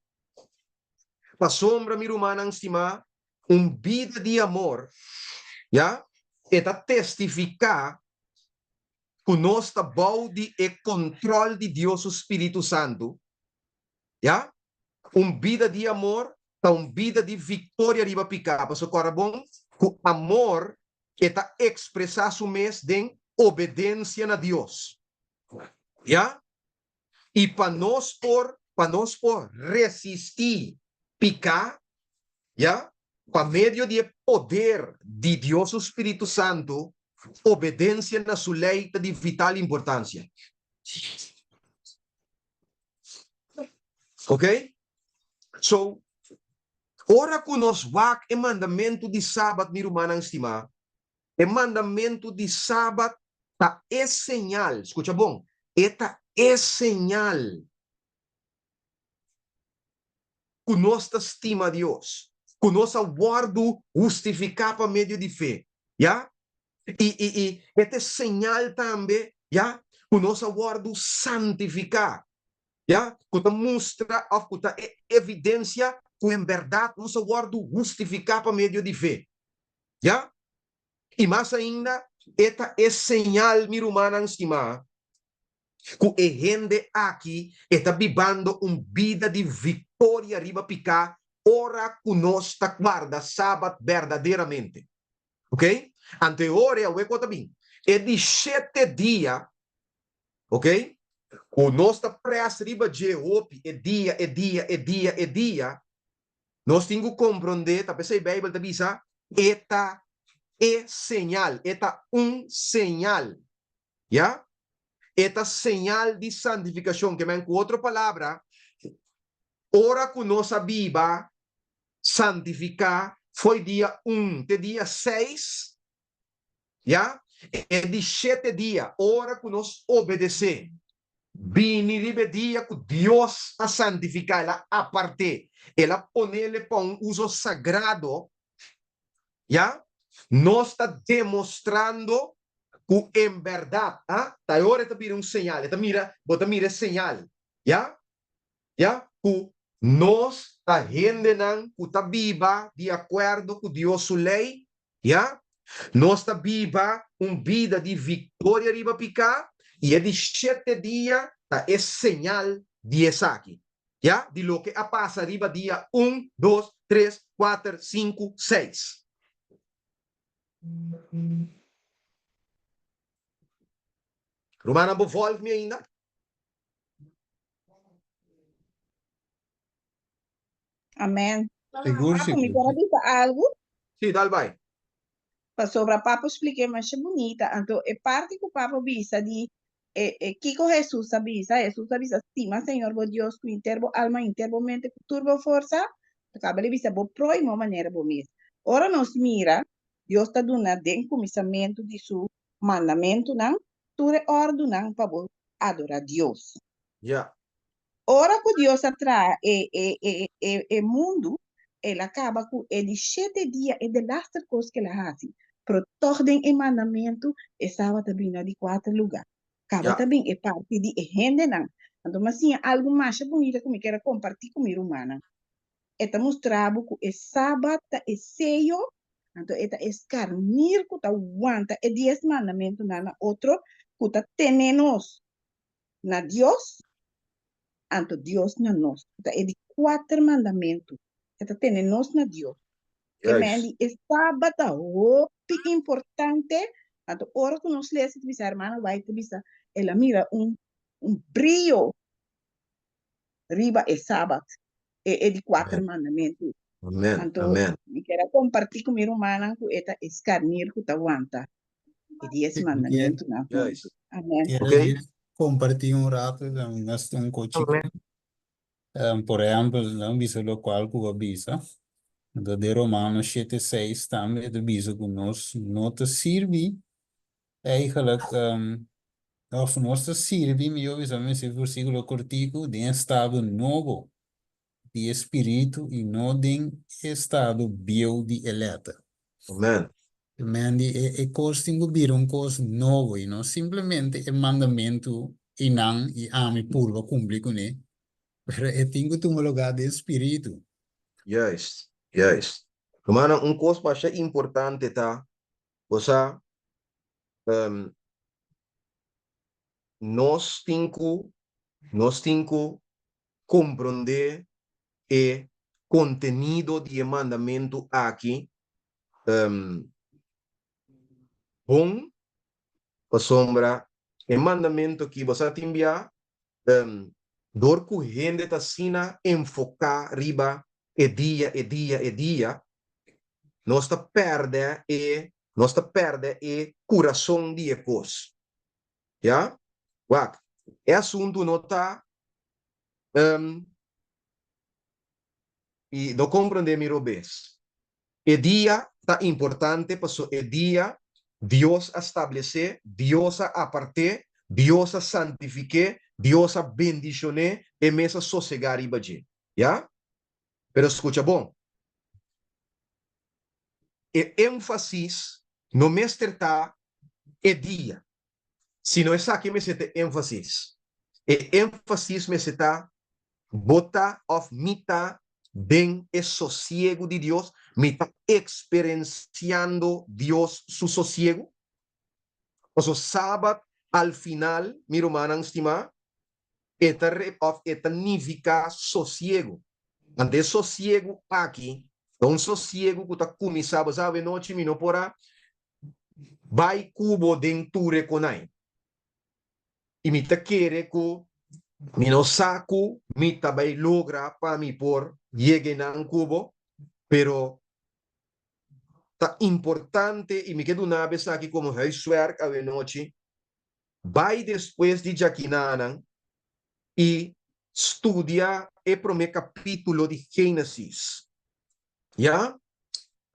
Pasobra, mi rumannan stimá, un bida di amor, ya, e ta testifiká ku nos ta bou di e kontròl di Dios su spiritu santu, ya. Un bida di amor ta un bida di viktoria riba piká, pasobra kòrda bon ku amor e ta ekspresá su mes den obedensia na Dios, ya. I pa nos por, pa nos por resistí piká, ya, pa medio di e poder di Dios su spiritu santu, obedensia na su lei ta di vital importansia. Ok? So, ora ku nos wak e mandamentu di Sabat, mi rumannan stimá, E mandamentu di Sabat ta e señal, skucha bon, e ta e señal ku nos ta stima Dios, ku nos a wòrdu hustifiká pa medio di fe, ya. I, i, i e ta e señal tambe, ya, ku nos a wòrdu santifiká, ya, ku ta mustra òf ku ta e evidensia ku en bèrdat nos a wòrdu hustifiká pa medio di fe. Ya? I mas ainda, e ta e señal, mi rumannan stimá, ku e hende aki e ta bibando un bida di viktoria riba piká ora ku nos ta guarda Sabat berdaderamente. Ok? Anto e ora e awe ku ta bin? E di shete dia, ok, ku nos ta près riba dje hopi, e dia, e dia, e dia, e dia, Nos tin ku komprondé, ta p'esei Beibel ta bisa, e ta e señal, e ta un señal, ya? E ta señal di santifikashon, ke men ku otro palabra, ora ku nos a biba santifiká fo'i dia un te dia seis, Ya, e di shete dia, ora ku nos obedesé, bini riba e dia ku Dios a santifiká, el a apart'é, el a ponele pa un uso sagrado, ya, nos ta demostrando ku en bèrdat, a, ta e ora e ta bira un señal, e ta mira, bo ta mira e señal, ya. Ya ku nos ta hendenan ku ta biba di akuerdo ku Dios su lei, ya, nos ta biba un bida di viktoria riba piká, i e di shete dia ta e señal di esaki, ya, di loke a pasa riba dia un, dos, tres, kuater, sinku, seis. Rumannan, bo vòlg mi ainda? Amen. Sigur, Papo, mi sigur. por a bisa algu? Sí, dal bai. Pasobra Papo spliké masha bunita. Anto e parti ku Papo bisa di e, e kiko Hesus a bisa, Hesus a bisa stima Señor bo Dios ku henter bo alma, henter bo mente, ku tur bo forsa. Ta kaba di bisa bo próhimo manera bo mes. Ora nos mira, Dios ta duna den kuminsamentu di su mandamentunan tur e òrdunan pa bo adorá Dios. Ja. Ora ku Dios a traha e e e e e mundu, el a kaba ku e di shete dia, e delaster kos ku el a hasi. Pero tòg den e mandamentu e sabat a bini na di kuater lugá. Kaba Ja. ta bin e parti di e hendenan. Anto mi a siña algu masha bunita ku mi kier a kompartí ku mi rumannan. E ta mustra bo ku e sabat ta e seyo, anto e ta e skarnir ku ta wanta e dies mandamentunan na otro ku ta tene nos na Dios, anto Dios na nos. Ku ta e di kuater mandamentu, e ta tene nos na Dios. Ke men Juist. di e sabat ta hopi importante, anto ora ku nos lesa ta bisa hermana White ta bisa el a mira un un brio riba e sabat, e e di kuater mandamentu. Amen, Anto amen. mi kier a kompartí ku mi rumannan ku e ta e skarnir ku ta wanta e dies Kier, mandamentunan huntu. Juist. Amen. kier Ok. djis kompartí un ratu, nos tin un kos chikitu. Por ehèmpel, nan bisa lokual ku bo a bisa. Anto den Romanos shete seis tambe e ta bisa ku nos no ta sirbi Eigenlijk, of nos ta sirbi, mihó bisa mi mester versíkulo kortiku, den estado nobo di e spiritu i no den e estado bieu di e lèter. Amen. Amen. Di e, e kos tin ku bira un kos nobo i no simplemente e mandamentu. i nan i ami purba kumpli kuné, pero e tin ku tuma lugá den spiritu. Juist, juist. Rumannan, un kos masha importante ta, bo sa, nos tin ku, nos tin ku komprondé e kontenido di e mandamentu aki bon, pasobra e mandamentu aki bo sa tin bia dor ku hende ta asina enfoká riba e dia, e dia, e dia, nos ta pèrdè e, nos ta pèrdè e kurason di e kos. Ya? Wak, e asuntu no ta, i no komprondé mi robes. E dia ta importante paso e dia Dios a stablesé, Dios a apart'é, Dios a santifik'é, Dios a bendishon'é, e mes a sosegá riba dje. Ya? Pero skucha bon, e énfasis no mester ta e dia, sino esaki mester ta e énfasis. E énfasis mester ta bo ta òf mi ta den e sosiegu di Dios, mi ta eksperensiando Dios su sosiegu. Pasobra Sabat al final, mi rumannan stimá, e ta òf e ta nifiká sosiegu. Anto e sosiegu aki ta un sosiegu ku ta kuminsá, bo sa awenochi mi no por a bai ku bo den tur e konai. I mi ta kere ku mi no sa ku mi ta bai logra pa mi por yega einan ku bo, pero ta importante i mi ke duna bo esaki komo huiswerk awenochi, bai despues di djakinanan i studia e promé kapítulo di Génesis. Ya?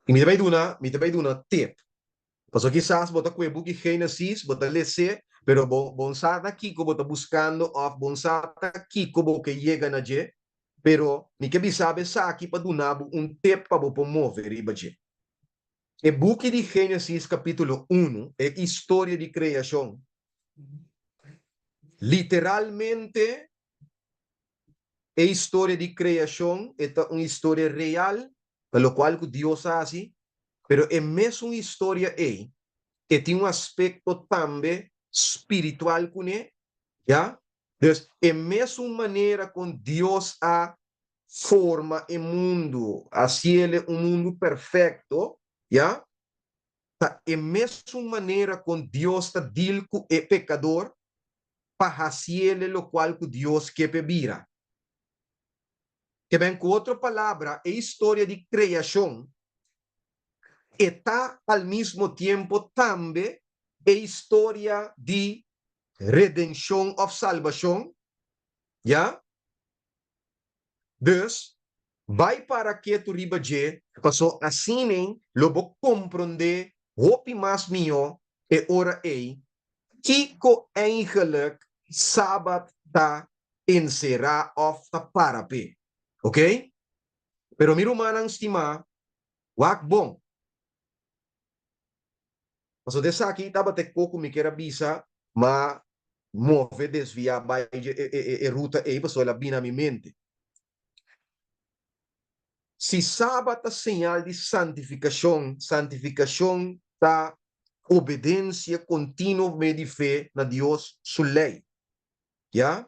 I mi ta bai duna, mi ta bai duna tip. Pasobra kisas bo ta kue buki Génesis, bo ta les'é, pero bo bo no sa na kiko bo ta buskando òf bo no sa ta kiko bo ke yega na dje. Pero mi ke bisa bo esaki pa duna bo un tip pa bo por move riba dje. E buki di Génesis kapítulo unu, e historia di kreashon, literalmente e historia di kreashon e ta un historia real pa lokual ku Dios a hasi, pero e mesun historia ei e tin un aspekto tambe spiritual kuné, ya. Dus e mesun manera kon Dios a forma e mundu, hasiele un mundu perfekto, ya, ta e mesun manera kon Dios ta deal ku e pekador pa hasiele lokual ku Dios ke p'e bira. Ke ben, ku otro palabra, e historia di kreashon e ta al mismo tiempo tambe e historia di redenshon òf salbashon, ya. Dus, bai para ketu riba dje, paso asina lo bo komprondé hopi mas mihó e ora ei kiko eigenlik Sabat ta enserá òf ta para p'e. Oké? Pero mi rumannan stimá, wak bon. Pasobra esaki tabata e kos ku mi kier a bisa, ma move desviá bai dje e ruta ei pasobra el a bini na mi mente. Si Sabat ta señal di santifikashon, santifikashon ta obedensia kontinuo por medio di fe na Dios su lei. Ya?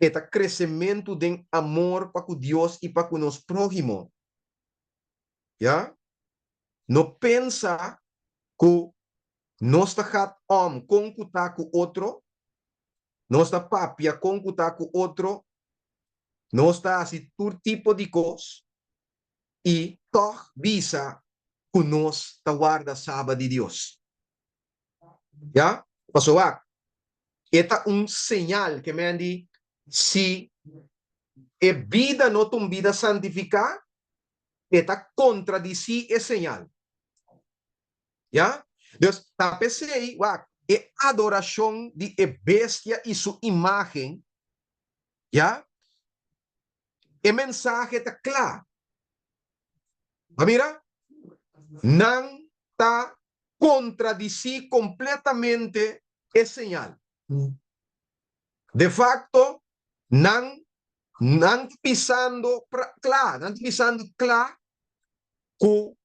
E ta kresementu den amor pa ku Dios i pa ku nos próhimo. Ya? No pensa ku nos ta gat om kon ku ta ku otro, nos ta papia kon ku ta ku otro, nos ta hasi tur tipo di kos i tòg bisa ku nos ta warda Sabat di Dios. Ya? Pasobra wak, e ta un señal ke men di si e bida no ta un bida santifiká, e ta kontradisí e señal. Ya? Dus, ta p'esei, wak, e adorashon di e bestia i su imágen, ya, e mensahe ta kla. Bo a mira? Nan ta kontradisí kompletamente e señal. De facto, nan nan ta bisando kla, nan ta bisando kla ku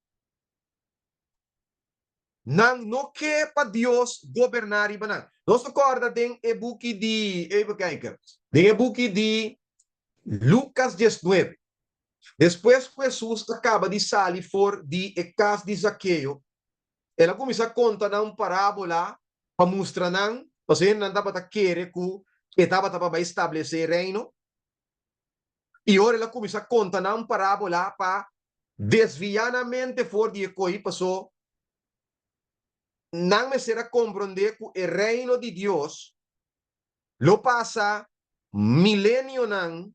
nan no ke pa Dios goberná riba nan. Nos ta kòrda den e buki di, even kijken, den e buki di Lukas diesnuebe, despues ku Hesus a kaba di sali for di e kas di Zakeo, el a kuminsá konta nan un parábola pa mustra nan, pasobra hendenan tabata kere ku e tabata pa bai stablesé e reino. I ora el a kuminsá konta nan un parábola pa desviá nan mente for di e koi, paso nan mester a komprondé ku e reino di Dios lo pasa milenionan,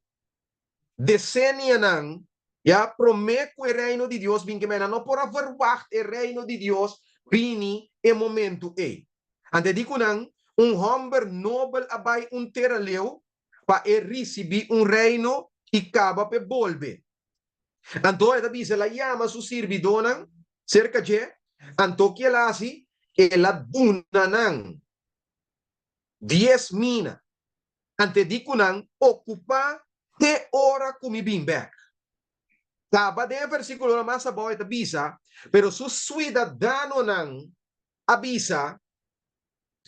desenianan, ya, promé ku e reino di Dios bin. Kemey nan no por a verwagt e reino di Dios bini e momentu ei. Ante di ku nan, un hòmber nobel a bai un tera leu pa e risibí un reino i kaba p'e bolbe. Anto e ta bisa, el a yama su sirbidónan serka dje, anto ki el a hasi? El a duna nan dies mina, ante di ku nan okupá te ora ku mi bin bèk. Kaba den e versíkulonan mas abou e ta bisa, Pero su suidadanonan a bisa,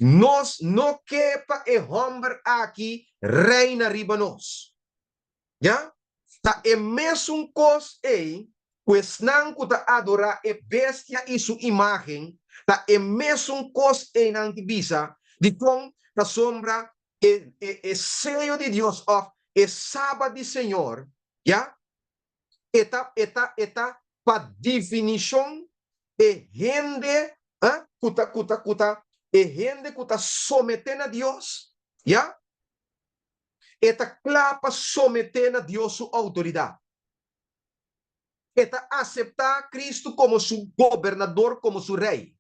Nos no ke pa e hòmber aki reina riba nos. Ya? Ta e mesun kos ei ku esnan ku ta adorá e bestia i su imágen, ta e mesun kos ei nan ta bisa, dikon pasobra e e seyo di Dios òf e Sabat di Señor, ya, e ta e ta e ta pa difinishon e hende ku ta ku ta ku ta e hende ku ta someté na Dios, ya. E ta kla pa someté na Dios su outoridat. E ta aseptá Kristu komo su gobernador, komo su rei.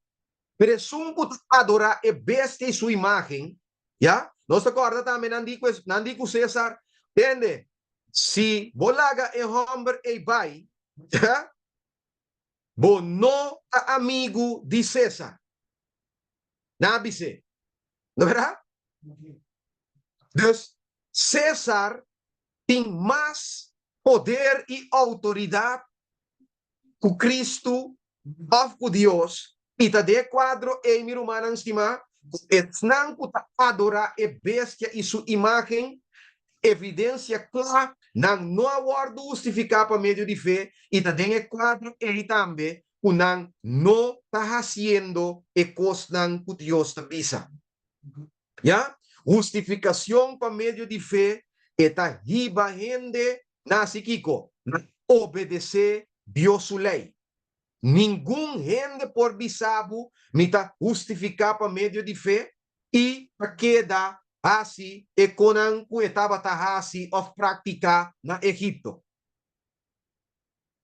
Pero esun ku ta adorá e bestia i su imágen, ya, nos ta kòrda tambe nan di ku nan di ku Sésar, Tende, si bo laga e hòmber ei bai, ya, bo no ta amigu di Sésar. Nan a bis'é. No bèrdat? Dus, César tin mas poder i outoridat ku Kristu òf ku Dios, i ta den e kuadro ei, mi rumannan stimá, ku esnan ku ta adorá e bestia i su imágen, evidensia kla, nan no a wòrdu hustifiká pa medio di fe, i ta den e kuadro ei tambe ku nan no ta hasiendo e kosnan ku Dios ta bisa. Ya, hustifikashon pa medio di fe e ta hiba hende na hasi kiko? Na obedesé Dios su lei. Ningun hende por bisa bo, Mi ta hustifiká pa medio di fe, i ta keda hasi e konan ku e tabata hasi òf praktiká na Egipto.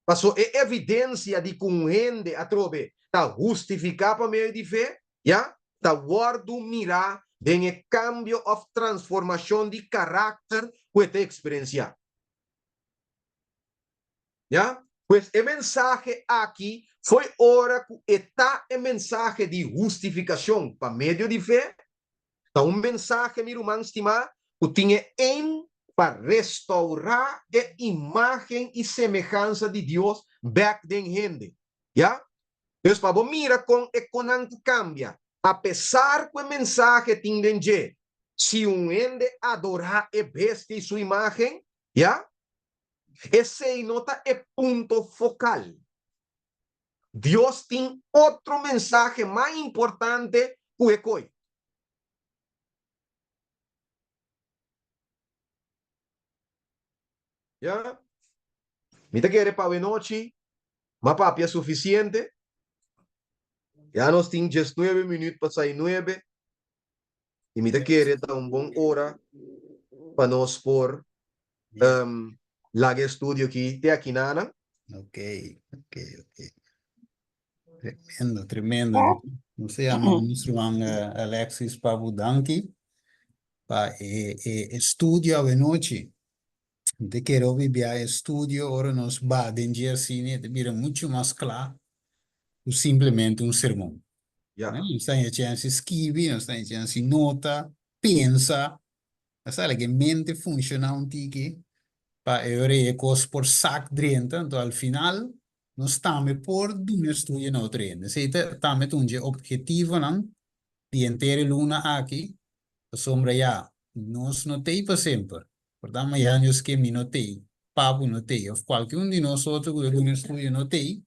Paso e evidensia di ku un hende atrobe ta hustifiká pa medio di fe, ya, ta wòrdu mirá den e kambio òf transformashon di karakter ku e ta eksperensiá. Ya, pues e mensahe aki fo'i ora ku e ta e mensahe di hustifikashon pa medio di fe, Ta un mensahe, mi ruman stimá, ku tin e aim pa restourá e imágen i semehansa di Dios bèk den hende. Ya? Dus pa bo mira kon e konan ta kambia, apesar ku e mensahe tin den dje, si un hende adorá e bestia i su imágen, ya, esei no ta e punto fokal. Dios tin otro mensahe mas importante ku e koi. Ya. Mi ta kere pa awenochi m'a papia sufisiente. Ya nos tin diesnuebe minüt pa sai nuebe i mi ta kere ta un bon ora pa nos por laga e studio aki te akinana. Ok, ok, ok. Tremendo, tremendo. Nos ta yama nos ruman Alexis pa bo danki pa e e estudio awenochi. Mi ta kere hopi bia e estudio ora nos ba den dje asina e ta bira mucho mas kla ku simplemente un sermon. Ya. Nos ta haña chèns di skibi, nos ta haña chèns di nota, pensa. A sa laga e mente funshoná un tiki pa e ora ei e kos por sak drenta, anto al final nos tambe por duna estudio na otro hende. Esei ta tambe ta un dje ophetivonan di henter e luna aki, pasobra ya, nos no t'ei pa semper. Por ta mañana Dios ke mi no t'ei, Papu no t'ei, òf kualke un di nos otro ku ta duna estudio no t'ei,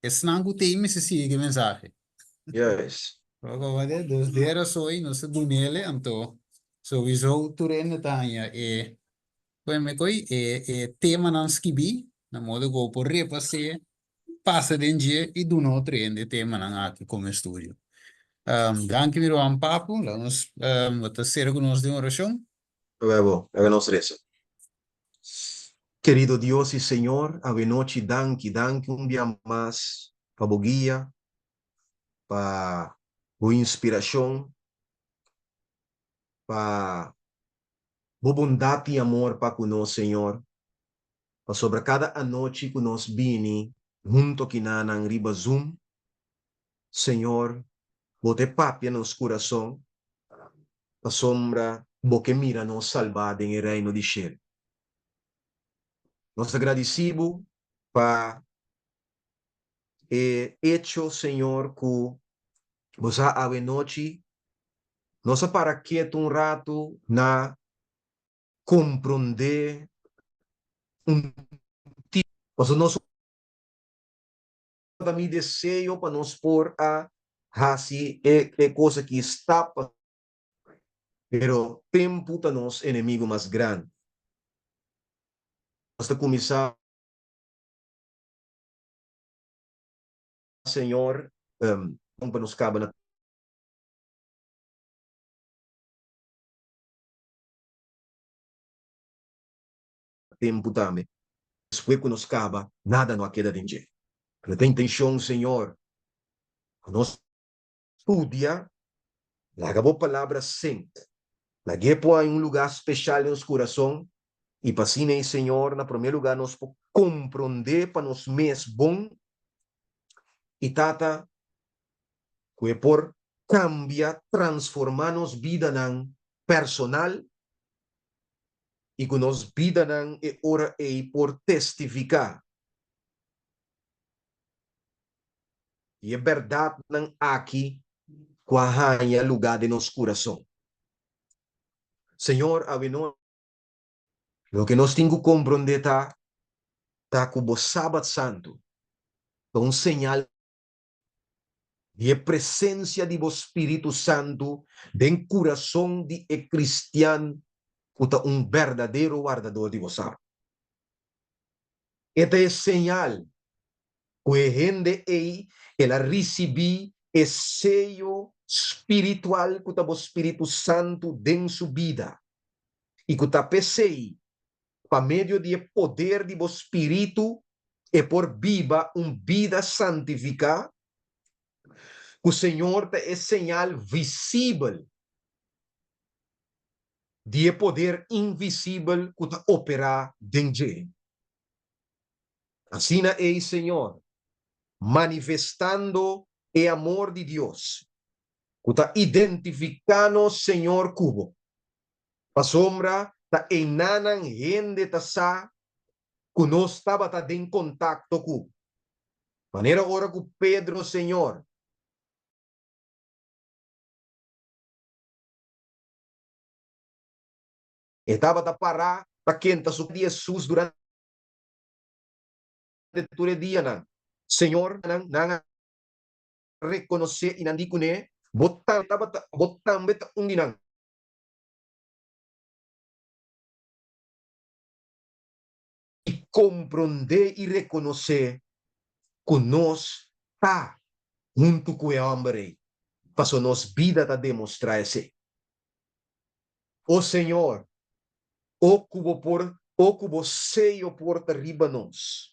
esnan ku t'ei mester sigui ku e mensahe. Juist. Dus di rason ei nos ta dun'el, anto souiso tur hende ta haña e e temanan skibí, na modo ku bo por repas'é, pasa den dje i duna otro hende e temanan aki komo estudio. Danki mi ruman Papu, laga nos bo ta sera ku nos den orashon. Luego, laga nos resa. Kerido Dios i Señor, awenochi danki, danki un bia mas pa bo guia, pa bo inspirashon, pa Bo bondat i amor pa ku nos, Señor, pasobra kada anochi ku nos bini hunto kinanan riba Zoom, Señor, Bo ta e papia nos kurason, pasobra Bo ke mira nos salbá den e Reino di shelu. Nos ta gradisí Bo pa e echo, Señor, ku Bo sa awenochi Nos a para ketu un ratu na komprondé un tiki. Pasobra nos ta mi deseo pa nos por a hasi e kos aki stap pa Pero tempu ta nos enemigu mas grandi. Nos ta kuminsá, Señor, pa nos kaba na. Tempu tambe. Despues ku nos kaba, nada no a keda den dje. Pero ta intenshon, Señor, ku nos studia, laga Bo Palabra sink, lag'é por haña un lugá speshal den nos kurason, i pa asina ei, Señor, na promé lugá nos por komprondé pa nos mes bon, i Tata, ku e por kambia, transformá nos bidanan personal i ku nos bidanan e ora ei por testifiká di e bèrdatnan aki ku a haña lugá den nos kurason. Señor, awe nochi, loke nos tin ku komprondé ta, ta ku bo Sabat Santu ta un señal di e presencia di bo Spiritu Santu den curason di e cristian cu ta un berdadero wardador di bo Sabat. E ta e señal cu e hende ey el a ricibi e seyo spiritual cu ta bo Spiritu Santu den su bida y cu ta p'esey pa medio di e poder di bo Spiritu e por biba un bida santifiká, ku Señor ta e señal visibel di e poder invisibel ku ta operá den dje. Asina ei, Señor, manifestando e amor di Dios, ku ta identifiká nos, Señor, ku Bo, Pasobra ta einanan hende ta sa ku nos tabata den kontakto ku. Manera ora ku Pedro, Señor. E tabata pará ta kenta su di Hesus durante tur e dianan. Señor, nan a rekonosé i nan di kuné, Bo tabata, bo tambe ta un di nan. I komprondé i rekonosé ku nos ta huntu ku e hòmber ei, pasobra nos bida ta demostrá esei. O Señor, o ku Bo por, o ku Bo seyo por ta riba nos,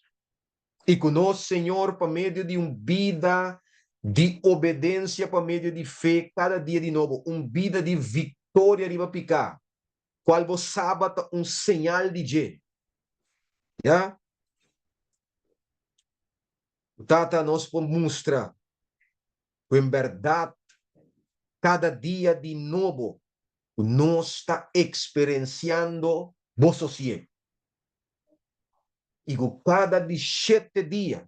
I ku nos, Señor, pa medio di un bida di obedensia pa medio di fe kada dia di nobo, un bida di viktoria riba piká, kual bo Sabat ta un señal di dje. Ya. Tata, nos por mustra ku en bèrdat kada dia di nobo. ku nos ta eksperensiando bo sosiegu i ku kada di shete dia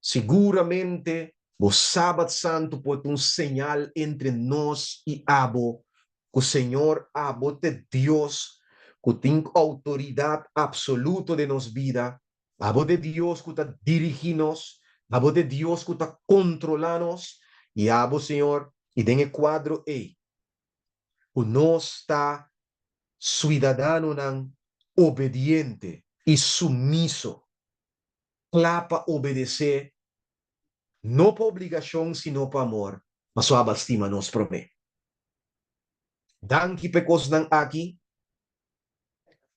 siguramente bo Sabat Santu por ta un señal entre nos i abo ku Señor abo ta Dios ku tin outoridat apsoluto den nos bida, abo ta Dios ku ta dirigí nos, abo ta Dios ku ta kontrolá nos i abo Señor i den e kuadro ei ku nos ta suidadanonan obediente i sumiso, kla pa obedesé, no pa obligashon sino pa amor, pasobra abo a stima nos promé. Danki pa e kosnan aki.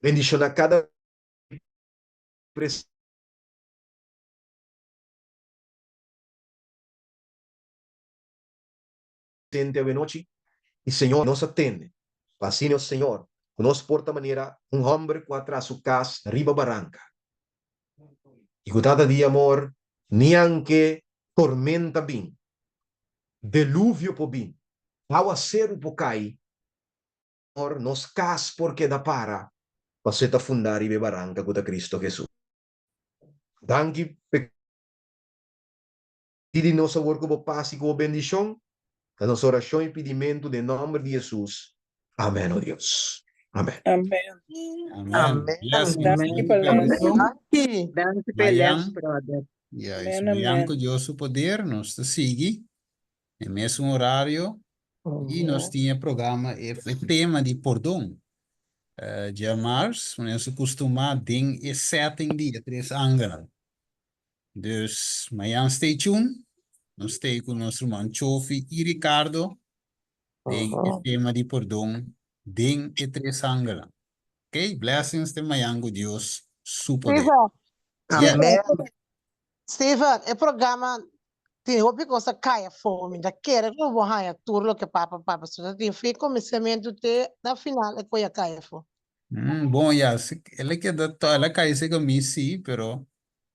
Bendishoná kada presente awenochi. I Señor nos a tende, pa asina, o Señor, ku nos por ta manera un hòmber ku a traha su kas riba baranka, i ku Tata di amor, ni anke tormenta bin, deluvio por bin, awaseru por kai, Señor, nos kas por keda para, pasobra e ta fundá riba e baranka ku ta Cristo Hesus. Danki p'e. Pidi nos awor ku bo pas i ku bo bendishon, ta nos orashon i pidimentu den nòmber di Hesus. Amèn, o Dios. Amèn. Amèn. Amèn. Blessings. Danki pa les. Danki. Danki pa e les, brother. Juist. Mayan ku Dios su poder nos ta sigui e mesun orario i nos tin e programa e tema di pordon. Djamars, nos a kustumá den e setting di e tres angelnan. Dus mañan stay tune. Nos stay ku nos ruman Chofi i Ricardo den e tema di pordon den e tres angelnan. Ok, blessings te mañan ku Dios su poder. Steven, Yes. Steven, e programa tin hopi kos a kai afó. Mi ta kere ku bo haña tur loke papa papia. So ta tin fin kuminsamentu te na final e koe a kai afó. Bon, ya, si el a keda, el a kai segun mi sí, pero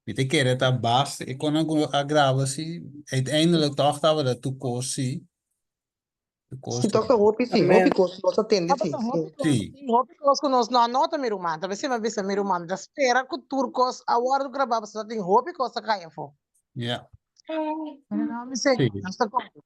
Mi ta kere ta basta e konan ku a graba si uiteindelijk tòg tabata tur kos si. Tur kos Si tòg ta hopi si, hopi kos nos a tende si. Tabata hopi kos si, hopi kos ku nos no a nota mi ruman. Ta besi mi a bisa mi ruman mi ta spera ku tur kos a wòrdu grabá pasobra tin hopi kos a kai afó. Ja. Pero no mi se, nos ta konta.